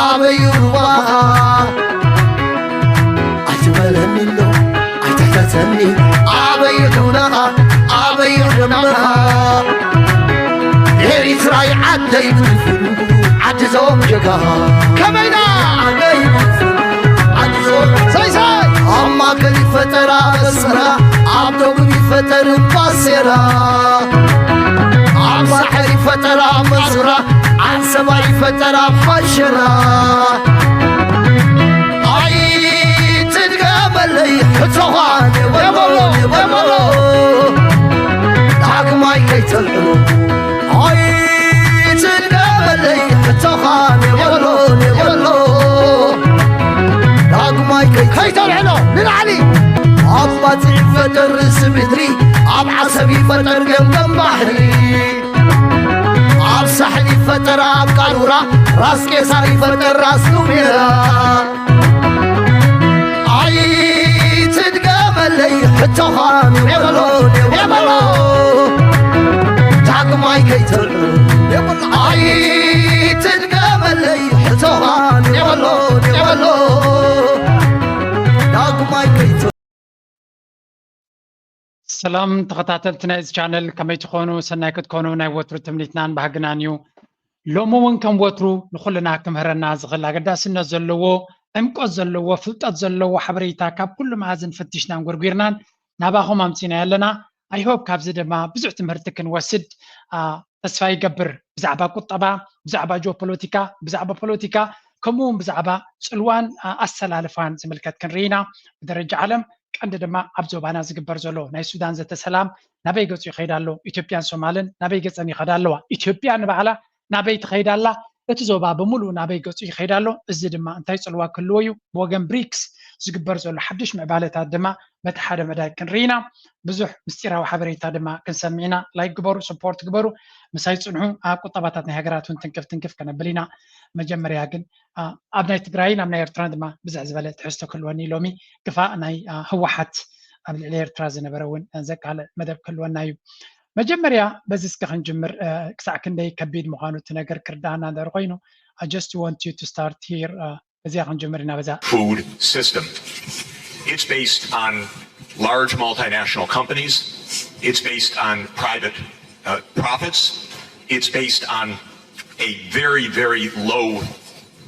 ኣበዩ ሩባኻ ኣይትበለኒ ኣሎ ኣይትሕተተኒ ኣበዩ ዱናኻ ኣበዩ ደመኻ ኤሪትራይ ዓደይ ብልፍሉ ዓዲ ዞም ጀጋኻ ከመይና ዓደይ ብልፍሉ ዓዲ ዞም ሳይሳይ ኣብ ማእከል ይፈጠር ኣብ ኣስመራ ኣብ ደቡብ ይፈጠር ባሴራ ኣብ ሳሕል ይፈጠር ኣብ መንሱራ ዓንሰባ ይፈጠር ኣብ ሓሸራ ኣይትድገመለይ ሕቶኻን የበሎ የበሎ ዳግማይ ከይተልዕሎ ኣይትድገመለይ ሕቶኻን የበሎ የበሎ ዳግማይ ከይተልዕሎ ንላዕሊ ኣብ ባጽዕ ይፈጠር ርእሲ ምድሪ ኣብ ዓሰብ ይፈጠር ገምገም ባሕሪ ኣብ ሳሕል ይፈጠር ኣብ ቃሉራ ራስ ቄሳር ይፈጠር ራስ ኑሜራ ኣይትድገመለይ ሕቶኻን የበሎ የበሎ ዳግማይ ከይትርዑ ኣይትድገመለይ ሕቶኻን የበሎ የበሎ ዳግማይ ከይትርዑ ሰላም ተኸታተልቲ ናይዚ ቻነል ከመይ ትኾኑ? ሰናይ ክትኮኑ ናይ ወትሩ ትምኒትናን ባህግናን እዩ። ሎሚ እውን ከም ወትሩ ንኹልና ክምህረና ዝኽእል ኣገዳስነት ዘለዎ ዕምቆት ዘለዎ ፍልጠት ዘለዎ ሓበሬታ ካብ ኩሉ መኣዝን ፈቲሽናን ጎርጒርናን ናባኹም ኣምፂና ኣለና። ኣይሆፕ ካብዚ ድማ ብዙሕ ትምህርቲ ክንወስድ ተስፋ ይገብር። ብዛዕባ ቁጠባ፣ ብዛዕባ ጂኦፖለቲካ፣ ብዛዕባ ፖለቲካ ከምኡ እውን ብዛዕባ ፅልዋን ኣሰላልፋን ዝምልከት ክንርኢ ኢና። ብደረጃ ዓለም ቀንዲ ድማ ኣብ ዞባና ዝግበር ዘሎ ናይ ሱዳን ዘተ ሰላም ናበይ ገፁ ይኸይድ ኣሎ? ኢትዮጵያን ሶማልን ናበይ ገፀን ይኸዳ ኣለዋ? ኢትዮጵያ ንባዕላ ናበይ ትኸይድ ኣላ? እቲ ዞባ ብምሉኡ ናበይ ገፁ ይኸይድ ኣሎ? እዚ ድማ እንታይ ፅልዋ ክህልዎ እዩ? ብወገን ብሪክስ ዝግበር ዘሎ ሓድሽ ምዕባለታት ድማ በቲ ሓደ መዳይ ክንርኢ ኢና። ብዙሕ ምስጢራዊ ሓበሬታ ድማ ክንሰምዕ ኢና። ላይክ ግበሩ፣ ሰፖርት ግበሩ፣ ምሳይ ፅንሑ። ኣብ ቁጠባታት ናይ ሃገራት እውን ትንክፍ ትንክፍ ከነብል ኢና። መጀመርያ ግን ኣብ ናይ ትግራይን ኣብ ናይ ኤርትራን ድማ ብዝሕ ዝበለ ትሕዝቶ ክህልወኒ ሎሚ ግፋ ናይ ህወሓት ኣብ ልዕሊ ኤርትራ ዝነበረ እውን ዘቃልዕ መደብ ክህልወና እዩ። መጀመርያ በዚ እስከ ክንጅምር ክሳዕ ክንደይ ከቢድ ምዃኑ እቲ ነገር ክርዳእና እንድሕር ኮይኑ I just want you to start here በዚኣ ክንጅምር ኢና በዛ food system. It's based on large multinational companies. It's based on private uh, profits. It's based on a very, very low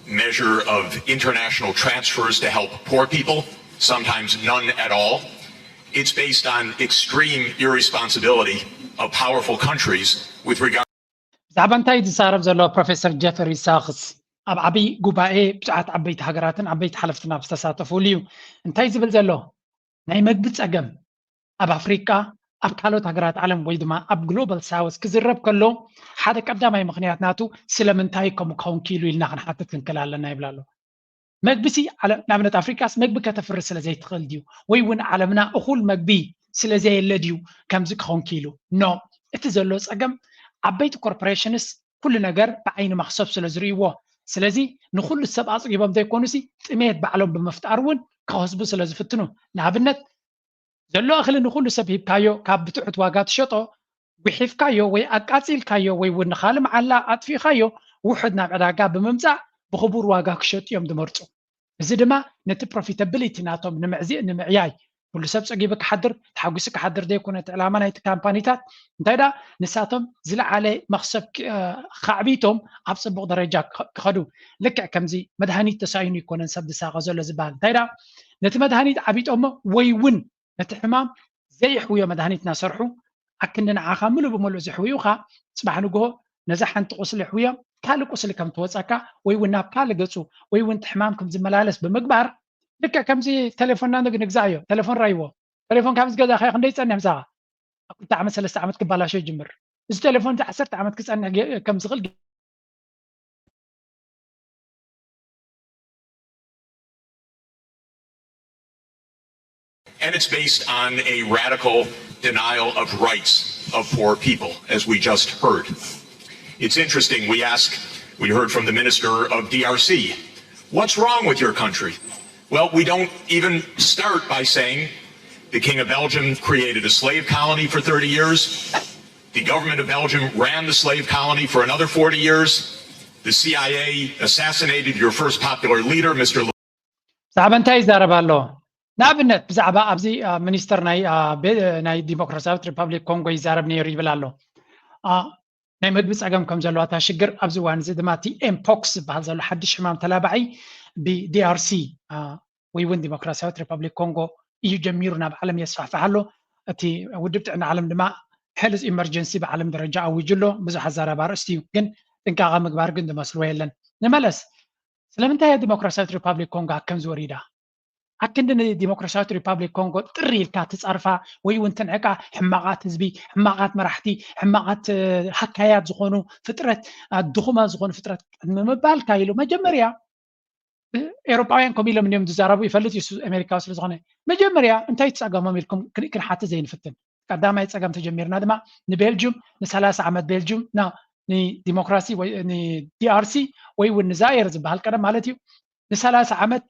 measure of international transfers to help poor people, sometimes none at all. It's based on extreme irresponsibility of powerful countries with regard. ብዛዕባ እንታይ እዩ ዝዛረብ ዘሎ ፕሮፌሰር ጀፈሪ ሳክስ ኣብ ዓብዪ ጉባኤ ብዙሓት ዓበይቲ ሃገራትን ዓበይቲ ሓለፍትን ኣብ ዝተሳተፉሉ እዩ። እንታይ ዝብል ዘሎ ናይ መግቢ ፀገም ኣብ ኣፍሪቃ ኣብ ካልኦት ሃገራት ዓለም ወይ ድማ ኣብ ግሎባል ሳውስ ክዝረብ ከሎ ሓደ ቀዳማይ ምክንያት ናቱ ስለምንታይ ከምኡ ክኸውን ክኢሉ ኢልና ክንሓትት ክንክእል ኣለና ይብል ኣሎ። መግቢ ሲ ንኣብነት ኣፍሪቃስ መግቢ ከተፍሪ ስለ ዘይትኽእል ድዩ ወይ እውን ዓለምና እኹል መግቢ ስለ ዘየለ ድዩ ከምዚ ክኸውን ክኢሉ? ኖ፣ እቲ ዘሎ ፀገም ዓበይቲ ኮርፖሬሽንስ ኩሉ ነገር ብዓይኒ መኽሰብ ስለ ዝርእይዎ፣ ስለዚ ንኹሉ ሰብ ኣፅጊቦም ዘይኮኑሲ ጥሜት ባዕሎም ብምፍጣር እውን ክኸስቡ ስለ ዝፍትኑ። ንኣብነት ዘሎ እኽሊ ንኹሉ ሰብ ሂብካዮ ካብ ብትሑት ዋጋ ትሸጦ፣ ጉሒፍካዮ ወይ ኣቃፂልካዮ ወይ እውን ንኻልእ መዓላ ኣጥፊእኻዮ ውሑድ ናብ ዕዳጋ ብምምፃእ ብኽቡር ዋጋ ክሸጡ እዮም ዝመርፁ። እዚ ድማ ነቲ ፕሮፊታብሊቲ ናቶም ንምዕዚ ንምዕያይ ኩሉ ሰብ ፀጊቡ ክሓድር ተሓጒሱ ክሓድር ዘይኮነ እቲ ዕላማ ናይቲ ካምፓኒታት እንታይ ደኣ ንሳቶም ዝለዓለ መኽሰብ ከዕቢቶም ኣብ ፅቡቕ ደረጃ ክኸዱ ልክዕ ከምዚ መድሃኒት ተሳኢኑ ኣይኮነን ሰብ ዝሳቐ ዘሎ ዝበሃል እንታይ ደኣ ነቲ መድሃኒት ዓቢጦሞ ወይ እውን ነቲ ሕማም ዘየሕውዮ መድሃኒት እናሰርሑ ኣክንዲ ንዓኻ ምሉእ ብምሉእ ዘሕውዩኻ ፅባሕ ንግሆ ነዛ ሓንቲ ቁስሊ ኣሕውዮም ካልእ ቁስሊ ከም ትወፀካ ወይ እውን ናብ ካልእ ገፁ ወይ እውን እቲ ሕማም ከም ዝመላለስ ብምግባር ልክዕ ከምዚ ተሌፎንና ንግ- ንግዛእ እዮ ተሌፎን ራይዎ ተሌፎን ካብ ዝገዛእኻዮ ክንደይ ይፀንሕ ምሳኻ ኣብ ክልተ ዓመት ሰለስተ ዓመት ክባላሾ ይጅምር እዚ ተሌፎን እዚ ዓሰርተ ዓመት ክፀንሕ ገ- ከም ዝኽእል ገ- And it's based on a radical denial of rights of poor people, as we just heard. It's interesting, we ask, we heard from the minister of D R C, what's wrong with your country? Well, we don't even start by saying the king of Belgium created a slave colony for thirty years, the government of Belgium ran the slave colony for another forty years, The CIA assassinated your first popular leader, Mister ብዛዕባ እንታይ ይዛረብ ኣሎ? ንኣብነት ብዛዕባ ኣብዚ ሚኒስተር ናይ ዲሞክራሲያዊት ሪፐብሊክ ኮንጎ ይዛረብ ነይሩ ይብል ኣሎ። ናይ ምግቢ ጸገም ከም ዘለዋ እታ ሽግር ኣብዚ እዋን እዚ ድማ እቲ ኤምፖክስ ዝበሃል ዘሎ ሓድሽ ሕማም ተላባዒ ብዲኣርሲ ወይ እውን ዲሞክራሲያዊት ሪፐብሊክ ኮንጎ እዩ ጀሚሩ ናብ ዓለም የስፋሕፍሕ ኣሎ። እቲ ውድብ ጥዕና ዓለም ድማ ሄልዝ ኢመርጀንሲ ብዓለም ደረጃ ኣዊጁ ኣሎ። ብዙሕ ኣዛራቢ ኣርእስቲ እዩ፣ ግን ጥንቃቐ ምግባር ግን ዝመስልዎ የለን። ንመለስ፣ ስለምንታይ እያ ዲሞክራሲያዊት ሪፓብሊክ ኮንጎ ኣከምዚ ወሪዳ? ኣክንዲ ንዲሞክራሲያዊት ሪፓብሊክ ኮንጎ ጥሪ ኢልካ ትጻርፋ ወይ እውን ትንዕቃ፣ ሕማቓት ህዝቢ፣ ሕማቓት መራሕቲ፣ ሕማቓት ሃካያት ዝኾኑ ፍጥረት፣ ድኹማት ዝኾኑ ፍጥረት ቅድሚ ምባልካ ኢሉ መጀመርያ ኤሮጳውያን ከምኡ ኢሎም እዮም ዝዛረቡ ይፈልጥ እዩ ኣሜሪካዊ ስለ ዝኾነ። መጀመርያ እንታይ ጸገሞም ኢልኩም ክንሓትት ዘይንፍትን? ቀዳማይ ጸገም ተጀሚርና ድማ ንቤልጅዩም ንሰላሳ ዓመት ቤልጅዩም ንዲሞክራሲ ወይ ንዲኣርሲ ወይ እውን ንዛየር ዝበሃል ቀደም ማለት እዩ ንሰላሳ ዓመት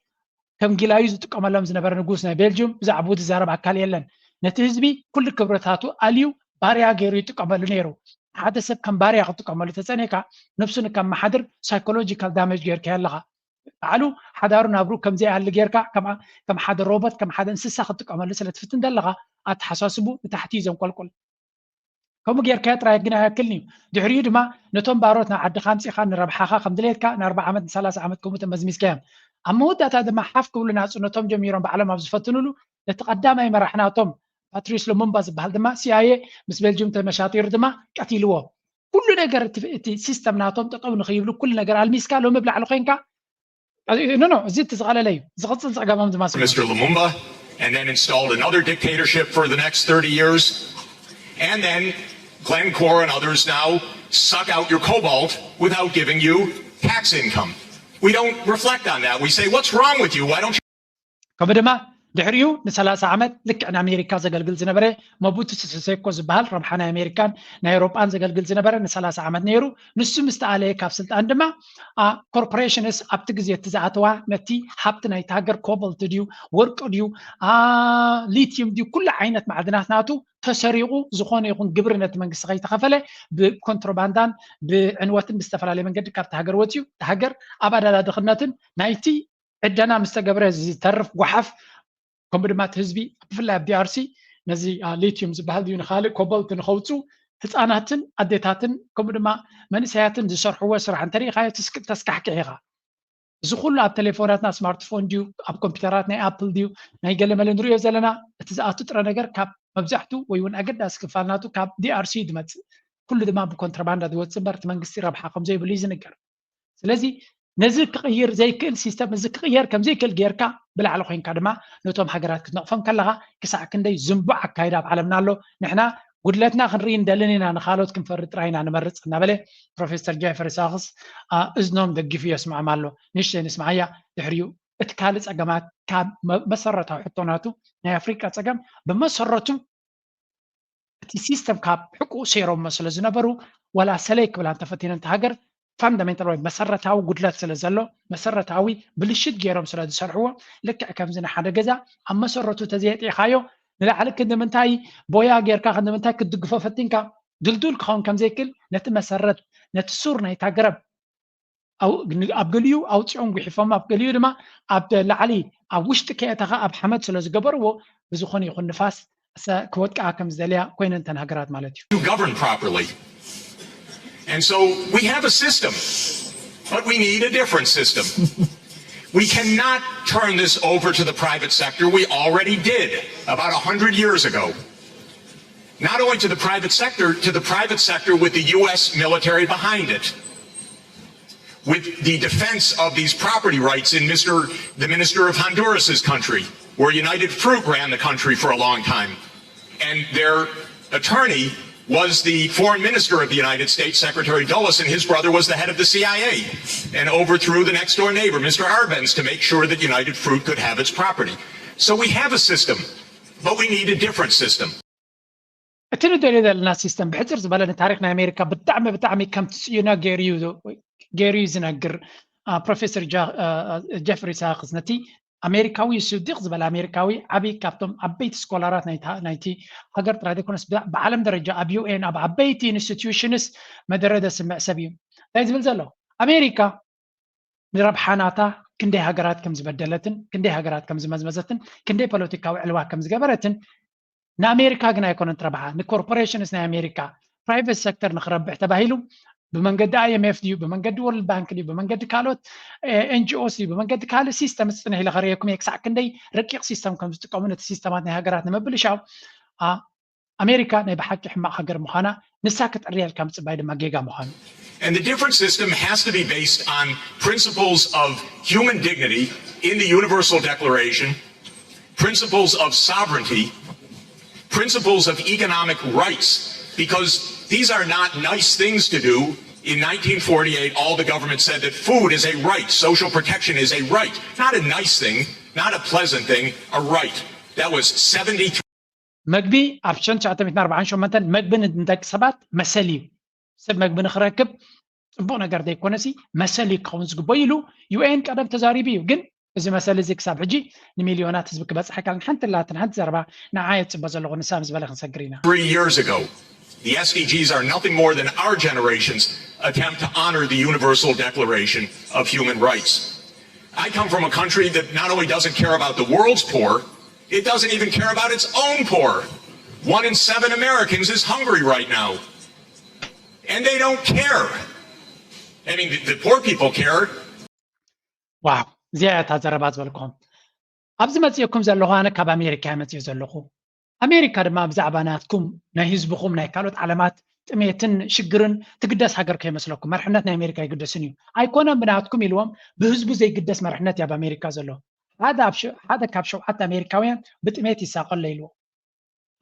ከም ጊላዩ ዝጥቀመሎም ዝነበረ ንጉስ ናይ ቤልጅዩም ብዛዕባኡ ዝዛረብ ኣካል የለን። ነቲ ህዝቢ ኩሉ ክብረታቱ ኣልዩ ባርያ ገይሩ ይጥቀመሉ ነይሩ። ሓደ ሰብ ከም ባርያ ክጥቀመሉ ተጸኒሕካ ነብሱ ንከመሓድር ሳይኮሎጂካል ዳሜጅ ጌርካዮ ኣለኻ። ባዕሉ ሓዳሩ ናብሩ ከም ዘይሃሊ ጌርካ ከም ሓደ ሮቦት ከም ሓደ እንስሳ ክትጥቀመሉ ስለ ትፍትን ዘለኻ ኣተሓሳስቡ ንታሕቲ እዩ ዘንቆልቁል። ከምኡ ጌርካዮ ጥራይ ግን ኣይኣክልን እዩ። ድሕሪኡ ድማ ነቶም ባሮት ናብ ዓድኻ ኣምጺኻ ንረብሓኻ ከም ድሌትካ ንኣርባዓ ዓመት ንሰላሳ ዓመት ከምኡ ተመዝሚዝካዮም። ኣብ መወዳእታ ድማ ሓፍ ክብሉ ናጽነቶም ጀሚሮም ባዕሎም ኣብ ዝፈትንሉ ነቲ ቀዳማይ መራሕ ናቶም ፓትሪስ ሉሙምባ ዝበሃል ድማ ሲኣይኤ ምስ ቤልጅም ተመሻጢሩ ድማ ቀቲልዎ። ኩሉ ነገር እቲ ሲስተም ናቶም ጠጠው ንኸይብሉ ኩሉ ነገር ኣልሚስካ ሎሚ ብላዕሊ ኮይንካ ኖ ኖ እዚ እቲ ዝቐለለ እዩ ዝቕፅል ፀገሞም ዝማስ Mister Lumumba and then installed another dictatorship for the next thirty years. And then Glencore and others now suck out your cobalt without giving you tax income. We don't reflect on that. We say, what's wrong with you? Why don't you? ከምኡ ድማ ድሕሪኡ ንሰላሳ ዓመት ልክዕ ንኣሜሪካ ዘገልግል ዝነበረ መቡቱ ሰሴኮ ዝበሃል ረብሓ ናይ ኣሜሪካን ናይ ኤውሮጳን ዘገልግል ዝነበረ ንሰላሳ ዓመት ነይሩ። ንሱ ምስ ተኣለየ ካብ ስልጣን ድማ ኮርፖሬሽንስ ኣብቲ ግዜ እቲ ዝኣተዋ ነቲ ሃብቲ ናይቲ ሃገር ኮቦልት ድዩ ወርቂ ድዩ ሊቲዩም ድዩ ኩሉ ዓይነት ማዕድናት ናቱ ተሰሪቑ ዝኾነ ይኹን ግብሪ ነቲ መንግስቲ ከይተኸፈለ ብኮንትሮባንዳን ብዕንወትን ብዝተፈላለየ መንገዲ ካብቲ ሃገር ወፂኡ እቲ ሃገር ኣብ ኣዳዳ ድኽነትን ናይቲ ዕደና ምስ ተገብረ ዝተርፍ ጓሓፍ ከምኡ ድማ እቲ ህዝቢ ብፍላይ ኣብ ዲኣርሲ ነዚ ሊቲዩም ዝበሃል ድዩ ንካልእ ኮቦልት ንኸውፅኡ ህፃናትን ኣዴታትን ከምኡ ድማ መንእሰያትን ዝሰርሕዎ ስራሕ እንተሪኢኻዮ ተስካሕክሕ ኢኻ። እዚ ኩሉ ኣብ ቴሌፎናትና ስማርትፎን ድዩ ኣብ ኮምፒውተራት ናይ ኣፕል ድዩ ናይ ገለመለ ንሪኦ ዘለና እቲ ዝኣቱ ጥረ ነገር ካብ መብዛሕቱ ወይ እውን ኣገዳሲ ክፋል ናቱ ካብ ዲኣርሲ እዩ ዝመፅእ። ኩሉ ድማ ብኮንትራባንዳ ዝወፅእ እምበር እቲ መንግስቲ ረብሓ ከምዘይብሉ እዩ ዝንገር። ስለዚ ነዚ ክቕይር ዘይክእል ሲስተም እዚ ክቕየር ከምዘይክእል ጌርካ ብላዕሊ ኮይንካ ድማ ነቶም ሃገራት ክትነቕፎም ከለኻ ክሳዕ ክንደይ ዝንቡዕ ኣካይዳ ኣብ ዓለምና ኣሎ። ንሕና ጉድለትና ክንርኢ እንደልን ኢና ንኻልኦት ክንፈርድ ጥራይ ኢና ንመርፅ እናበለ ፕሮፌሰር ጀፈሪ ሳክስ እዝኖም ደጊፉ የስምዖም ኣሎ። ንእሽተይ ንስምዓያ ድሕሪኡ እቲ ካልእ ጸገማት ካብ መሰረታዊ ሕቶናቱ ናይ ኣፍሪቃ ጸገም ብመሰረቱ እቲ ሲስተም ካብ ሕቁ ሰይሮሞ ስለ ዝነበሩ ዋላ ሰለይ ክብላ እንተፈቲነ እንተ ሃገር ፋንዳሜንታል ወይ መሰረታዊ ጉድለት ስለ ዘሎ መሰረታዊ ብልሽት ገይሮም ስለ ዝሰርሕዎ ልክዕ ከምዚ ንሓደ ገዛ ኣብ መሰረቱ ተዘየጢዕኻዮ ንላዕሊ ክንዲ ምንታይ ቦያ ጌርካ ክንዲ ምንታይ ክትድግፎ ፈቲንካ ድልዱል ክኸውን ከምዘይክእል ነቲ መሰረት ነቲ ሱር ናይታ ገረብ ኣብ ገሊኡ ኣውፂኦም ጉሒፎም ኣብ ገሊኡ ድማ ኣብ ላዕሊ ኣብ ውሽጢ ከየተኻ ኣብ ሓመድ ስለ ዝገበርዎ ብዝኾነ ይኹን ንፋስ ክወድቃ ከም ዝደልያ ኮይነን እተን ሃገራት ማለት እዩ። You govern properly. And so we have a system, but we need a different system. We cannot turn this over to the private sector. We already did about a hundred years ago. Not only to the private sector, to the private sector with the U S military behind it. With the defense of these property rights in Mister the minister of Honduras' country, where United Fruit ran the country for a long time. And their attorney was the foreign minister of the United States, Secretary Dulles, and his brother was the head of the C I A and overthrew the next door neighbor, Mister Arbenz, to make sure that United Fruit could have its property. So we have a system, but we need a different system. እቲ ንደልዮ ዘለና ሲስተም ብሕፅር ዝበለ ንታሪክ ናይ ኣሜሪካ ብጣዕሚ ብጣዕሚ ከም ትፅዩና ገይሩ እዩ ዝነግር ፕሮፌሰር ጀፍሪ ሳክስ ነቲ ኣሜሪካዊ ስዲቅ ዝበለ ኣሜሪካዊ ዓብይ ካብቶም ዓበይቲ ስኮላራት ናይቲ ሃገር ጥራይ ዘይኮነስ ብዓለም ደረጃ ኣብ ዩኤን ኣብ ዓበይቲ ኢንስቲትዩሽንስ መደረ ዘስምዕ ሰብ እዩ እንታይ ዝብል ዘሎ ኣሜሪካ ንረብሓ ናታ ክንደይ ሃገራት ከም ዝበደለትን ክንደይ ሃገራት ከም ዝመዝመዘትን ክንደይ ፖለቲካዊ ዕልዋ ከም ዝገበረትን ንኣሜሪካ ግን ኣይኮነን ትረብሓ፣ ንኮርፖሬሽንስ ናይ ኣሜሪካ ፕራይቨት ሴክተር ንክረብሕ ተባሂሉ ብመንገዲ ኣይኤምኤፍ ድዩ ብመንገዲ ወርልድ ባንክ ድዩ ብመንገዲ ካልኦት ኤንጂኦስ ድዩ ብመንገዲ ካልእ ሲስተም ዝፅንሕ ኢለ ከርእየኩም እየ ክሳዕ ክንደይ ረቂቕ ሲስተም ከም ዝጥቀሙ ነቲ ሲስተማት ናይ ሃገራት ንምብልሻው ኣሜሪካ ናይ ብሓቂ ሕማቕ ሃገር ምዃና ንሳ ክትዕርያ ኢልካ ምፅባይ ድማ ጌጋ ምዃኑ And the different system has to be based on principles of human dignity in the Universal Declaration, principles of sovereignty, principles of economic rights, because these are not nice things to do. In nineteen forty-eight, all the government said that food is a right, social protection is a right. Not a nice thing, not a pleasant thing, a right. That was seventy-three. መግቢ ኣብ ሽሕን ትሽዓተ ሚእትን ኣርባዓን ሸሞንተን መግቢ ንደቂ ሰባት መሰል እዩ። ሰብ መግቢ ንክረክብ ፅቡቕ ነገር ዘይኮነሲ መሰል እዩ ክኸውን ዝግበዩ ኢሉ ዩኤን ቀደም ተዛሪቡ እዩ። ግን እዚ መሰል እዚ ክሳብ ሕጂ ንሚልዮናት ህዝቢ ክበፅሕ ኣይካልን። ሓንቲ ላትን ሓንቲ ዘረባ ንዓ የፅበ ዘለኹ ንሳ ምስ በለ ክንሰግር ኢና። Three years ago, the S D Gs are nothing more than our generation's attempt to honor the Universal Declaration of Human Rights. I come from a country that not only doesn't care about the world's poor, it doesn't even care about its own poor. One in seven Americans is hungry right now. And they don't care. I mean, the, the poor people care. ዋው እዚኣ እያ እታ ዘረባ ዝበልኩም። ኣብዚ መፅእኩም ዘለኹ ኣነ ካብ ኣሜሪካ እየ መፅኡ ዘለኹ። ኣሜሪካ ድማ ብዛዕባ ናትኩም ናይ ህዝብኹም ናይ ካልኦት ዓለማት ጥሜትን ሽግርን ትግደስ ሃገር ከይመስለኩም። መርሕነት ናይ ኣሜሪካ ኣይግደስን እዩ። ኣይኮነን ብናትኩም ኢልዎም ብህዝቡ ዘይግደስ መርሕነት እዩ ኣብ ኣሜሪካ ዘሎ። ሓደ ካብ ሸውዓተ ኣሜሪካውያን ብጥሜት ይሳቐሎ ኢልዎ።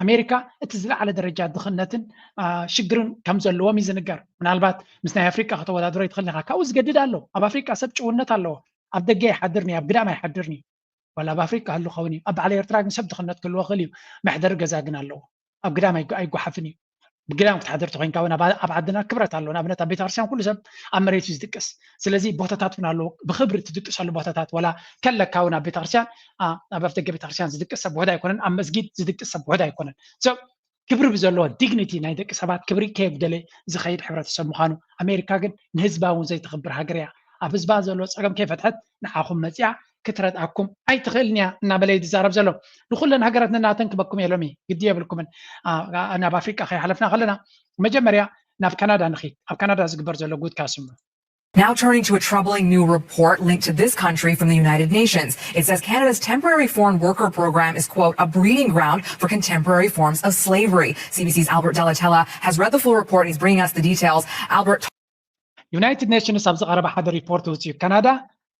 ኣሜሪካ እቲ ዝለዓለ ደረጃ ድኽነትን ሽግርን ከም ዘለዎም እዩ ዝንገር። ምናልባት ምስ ናይ ኣፍሪቃ ከተወዳድሮ ይትኽእል ኢኻ። ካብኡ ዝገድድ ኣሎ። ኣብ ኣፍሪቃ ሰብ ጭውነት ኣለዎ። ኣብ ደገ ኣይሓድርን እዩ፣ ኣብ ግዳም ኣይሓድርን እዩ። ዋላ ኣብ ኣፍሪቃ ህሉ ኸውን እዩ። ኣብ በዓል ኤርትራ ግን ሰብ ድኽነት ክህልዎ ክእል እዩ። መሕደሪ ገዛ ግን ኣለዎ። ኣብ ግዳም ኣይጓሓፍን እዩ። ብግዳም ክትሓድር ተኮይንካ እውን ኣብ ዓድና ክብረት ኣሎ። ንኣብነት ኣብ ቤተክርስትያን ኩሉ ሰብ ኣብ መሬት እዩ ዝድቅስ። ስለዚ ቦታታት እውን ኣለዎ ብክብሪ ትድቅሰሉ ቦታታት፣ ወላ ከለካ እውን ኣብ ቤተክርስትያን ኣብ ኣፍደገ ቤተክርስትያን ዝድቅስ ሰብ ውሕድ ኣይኮነን። ኣብ መስጊድ ዝድቅስ ሰብ ውሕድ ኣይኮነን። ክብሪ ብዘለዎ ዲግኒቲ ናይ ደቂ ሰባት ክብሪ ከየጉደለ ዝኸይድ ሕብረተሰብ ምዃኑ። ኣሜሪካ ግን ንህዝባ እውን ዘይተኽብር ሃገር እያ። ኣብ ህዝባ ዘሎ ፀገም ከይፈትሐት ንዓኹም መፅያ ክትረድኣኩም ኣይትኽእልን እያ እናበለ እዩ ዝዛረብ ዘሎ። ንኩለን ሃገራት ነናተን ክበኩም የሎም እዩ ግዲ የብልኩምን። ናብ ኣፍሪቃ ከይሓለፍና ከለና መጀመርያ ናብ ካናዳ ንኺድ። ኣብ ካናዳ ዝግበር ዘሎ ጉድካ ስሙ። Now turning to a troubling new report linked to this country from the United Nations. It says Canada's temporary foreign worker program is, quote, a breeding ground for contemporary forms of slavery. C B C's Albert Delatella has read the full report. He's bringing us the details. Albert. ዩናይትድ ኔሽንስ ኣብ ዝቐረበ ሓደ ሪፖርት ውፅኡ ካናዳ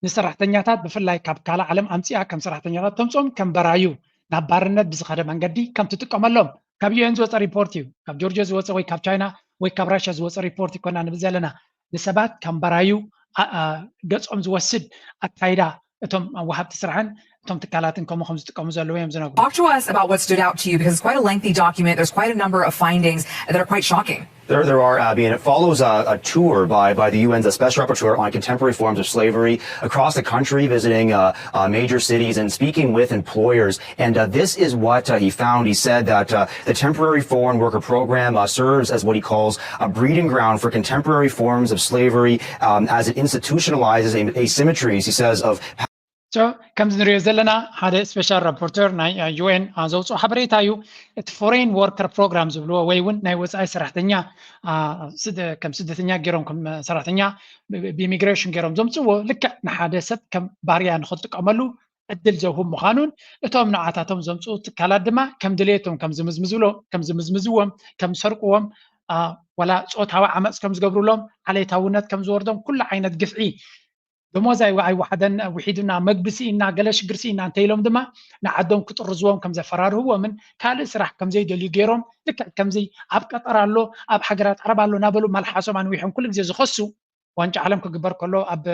ንሰራሕተኛታት ብፍላይ ካብ ካልእ ዓለም ኣምፂኣ ከም ሰራሕተኛታት ተምፅኦም ከም በራዩ ናብ ባርነት ብዝኸደ መንገዲ ከም ትጥቀመሎም ካብ ዩኤን ዝወፀ ሪፖርት እዩ። ካብ ጆርጆ ዝወፀ ወይ ካብ ቻይና ወይ ካብ ራሽያ ዝወፀ ሪፖርት ይኮና ንብል ዘለና። ንሰባት ከም በራዩ ገፆም ዝወስድ ኣካይዳ እቶም ወሃብቲ ስራሕን እቶም ትካላትን ከምኡ ከም ዝጥቀሙ ዘለዉ እዮም ዝነግሩ። Talk to us about what stood out to you, because it's quite a lengthy document. There's quite a number of findings that are quite shocking. There, there are, Abby, and it follows a, a tour by, by the U N's Special Rapporteur on contemporary forms of slavery across the country, visiting uh, uh, major cities and speaking with employers. And uh, this is what uh, he found. He said that uh, the temporary foreign worker program uh, serves as what he calls a breeding ground for contemporary forms of slavery um, as it institutionalizes asymmetries, he says, of ከምዚ ንሪኦ ዘለና ሓደ ስፔሻል ራፖርተር ናይ ዩኤን ዘውፅኦ ሓበሬታ እዩ። እቲ ፎሬን ወርከር ፕሮግራም ዝብልዎ ወይ እውን ናይ ወፃኢ ሰራሕተኛ ከም ስደተኛ ገይሮም ከም ሰራሕተኛ ብኢሚግሬሽን ገይሮም ዘምፅዎ ልክዕ ንሓደ ሰብ ከም ባርያ ንክጥቀመሉ ዕድል ዘውህብ ምዃኑን እቶም ንዓታቶም ዘምፅኡ ትካላት ድማ ከም ድሌቶም ከም ዝምዝምዝሎም ከም ዝምዝምዝዎም ከም ዝሰርቅዎም ዋላ ፆታዊ ዓመፅ ከም ዝገብሩሎም ዓሌታውነት ከም ዝወርዶም ኩሉ ዓይነት ግፍዒ ደሞዝ ኣይወሓደን ውሒዱና መግቢ ስኢና ገለ ሽግር ስኢና እንተኢሎም ድማ ንዓዶም ክጥርዝዎም ከም ዘፈራርህዎምን ካልእ ስራሕ ከም ዘይደልዩ ገይሮም ልክዕ ከምዚ ኣብ ቀጠር ኣሎ ኣብ ሃገራት ዓረብ ኣሎ እናበሉ መልሓሶም ኣንዊሖም ኩሉ ግዜ ዝኸሱ ዋንጫ ዓለም ክግበር ከሎ ኣብ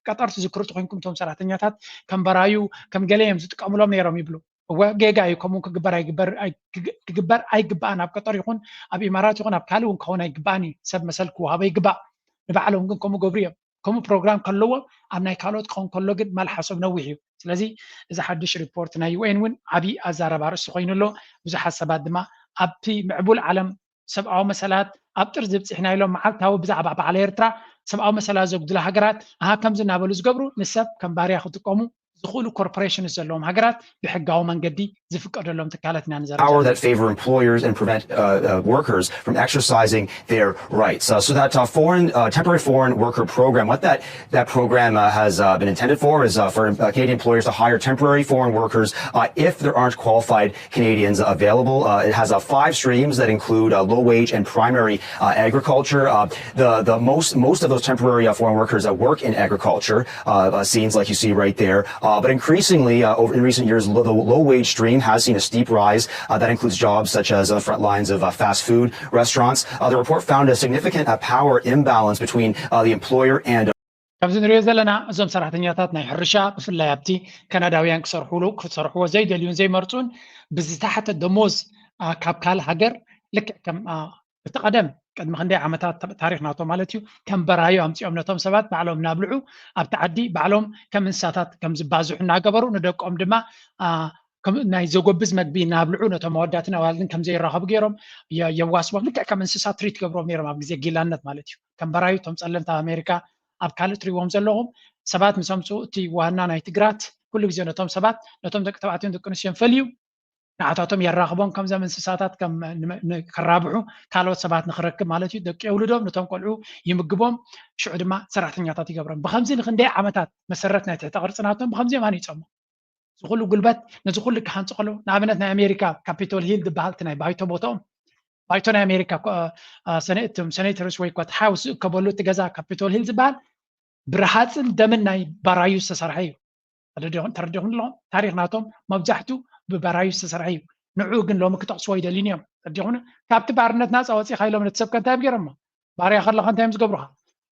ቀጠር ትዝክሩ ተኮይንኩም እቶም ሰራሕተኛታት ከም በራዩ ከም ገለ እዮም ዝጥቀምሎም ነይሮም ይብሉ። እወ ጌጋ እዩ። ከምኡ ክግበር ኣይግበር ክግበር ኣይግባእን። ኣብ ቀጠር ይኹን ኣብ ኢማራት ይኹን ኣብ ካልእ እውን ክኸውን ኣይግባእን እዩ። ሰብ መሰል ክወሃቦ ይግባእ። ንባዕሎም ግን ከምኡ ገብሩ እዮም። ከምኡ ፕሮግራም ከለዎም ኣብ ናይ ካልኦት ክኸውን ከሎ ግን መልሓሶም ነዊሕ እዩ። ስለዚ እዚ ሓድሽ ሪፖርት ናይ ዩኤን እውን ዓብዪ ኣዛረባ ርእሲ ኮይኑ ኣሎ። ብዙሓት ሰባት ድማ ኣብቲ ምዕቡል ዓለም ሰብኣዊ መሰላት ኣብ ጥርዚ ብፅሕና ኢሎም መዓልታዊ ብዛዕባ በዓል ኤርትራ ሰብኣዊ መሰላት ዘጉድላ ሃገራት ኣሃ ከምዚ እናበሉ ዝገብሩ ንሰብ ከም ባርያ ክጥቀሙ ዝኽእሉ ኮርፖሬሽንስ ዘለዎም ሃገራት ብሕጋዊ መንገዲ ዝፍቀደሎም ትካላት ኢና ንዘርብ power ዘለና። that favor employers and prevent uh, uh, workers from exercising their rights. Uh, so that uh, foreign uh, temporary foreign worker program, what that that program uh, has uh, been intended for is uh, for uh, Canadian employers to hire temporary foreign workers uh, if there aren't qualified Canadians available. Uh, it has uh, five streams that include uh, low wage and primary uh, agriculture. Uh, the the most most of those temporary uh, foreign workers uh, work in agriculture uh, uh, scenes like you see right there. Uh, but increasingly, uh, over in recent years, lo- the low wage stream has seen a steep rise. Uh, that includes jobs such as on the front lines of uh, fast food restaurants. Uh, the report found a significant uh, power imbalance between uh, the employer and ከምዚ ንሪኦ ዘለና እዞም ሰራሕተኛታት ናይ ሕርሻ ብፍላይ ኣብቲ ካናዳውያን ክሰርሕሉ ክሰርሕዎ ዘይደልዩን ዘይመርፁን ብዝተሓተ ደሞዝ አ፣ ካብ ካልእ ሃገር ልክዕ ከም አ፣ እቲ ቀደም ቅድሚ ክንደይ ዓመታት ተ- ታሪኽ ናቶም ማለት እዩ ከም በራዩ ኣምፂኦም ነቶም ሰባት ባዕሎም እናብልዑ ኣብቲ ዓዲ ባዕሎም ከም እንስሳታት ከም ዝባዝሑ እናገበሩ ንደቆም ድማ አ፣ ከም ናይ ዘጎብዝ መግቢ እናብልዑ ነቶም ኣወዳትን ኣዋልድን ከም ዘይራኸቡ ገይሮም የ- የዋስቦም ልክዕ ከም እንስሳ ትሪት ገብሮም ነይሮም ኣብ ግዜ ጊላነት ማለት እዩ ከም በራዩ እቶም ፀለምቲ ኣብ ኣሜሪካ ኣብ ካልእ ትሪዎም ዘለኹም ሰባት ምስ ኣምፅኡ እቲ ዋና ናይ ትግራት ኩሉ ግዜ ነቶም ሰባት ነቶም ደቂ ተባዕትዮን ደቂ ኣንስትዮን ፈልዩ ንዓታቶም የራኽቦም ከምዞም እንስሳታት ከም ን- ን- ከራብሑ ካልኦት ሰባት ንክረክብ ማለት እዩ ደቂ የውልዶም ነቶም ቆልዑ ይምግቦም ሽዑ ድማ ሰራሕተኛታት ይገብሮም ብከምዚ ንክንደይ ዓመታት መሰረት ናይ ትሕተ ቅርፂ ናቶም ብከምዚኦም ሃኒፆሞ እዚ ኩሉ ጉልበት ነዚ ኩሉ ክሃንፁ ከለዉ ንኣብነት ናይ ኣሜሪካ ካፒቶል ሂል ዝበሃል እቲ ናይ ባይቶ ቦታኦም ባይቶ ናይ ኣሜሪካ ኮ- አ፣ ሰነ- እቶም ሰኔተርስ ወይ ኮት ሃውስ ዝእከበሉ እቲ ገዛ ካፒቶል ሂል ዝበሃል ብረሃፅን ደምን ናይ ባራዩ ዝተሰርሐ እዩ ተረዲኹም ኣለኹም ታሪክ ናቶም መብዛሕቱ ብባራዩ ዝተሰርሐ እዩ ንዑ ግን ሎሚ ክጠቕስዎ ይደልዩን እዮም ተረዲኹም ካብቲ ባርነት ናፃ ወፂእካ ኢሎም ነቲ ሰብ ከ እንታይ እዮም ገይሮሞ ባርያ ከለካ እንታይ እዮም ዝገብሩካ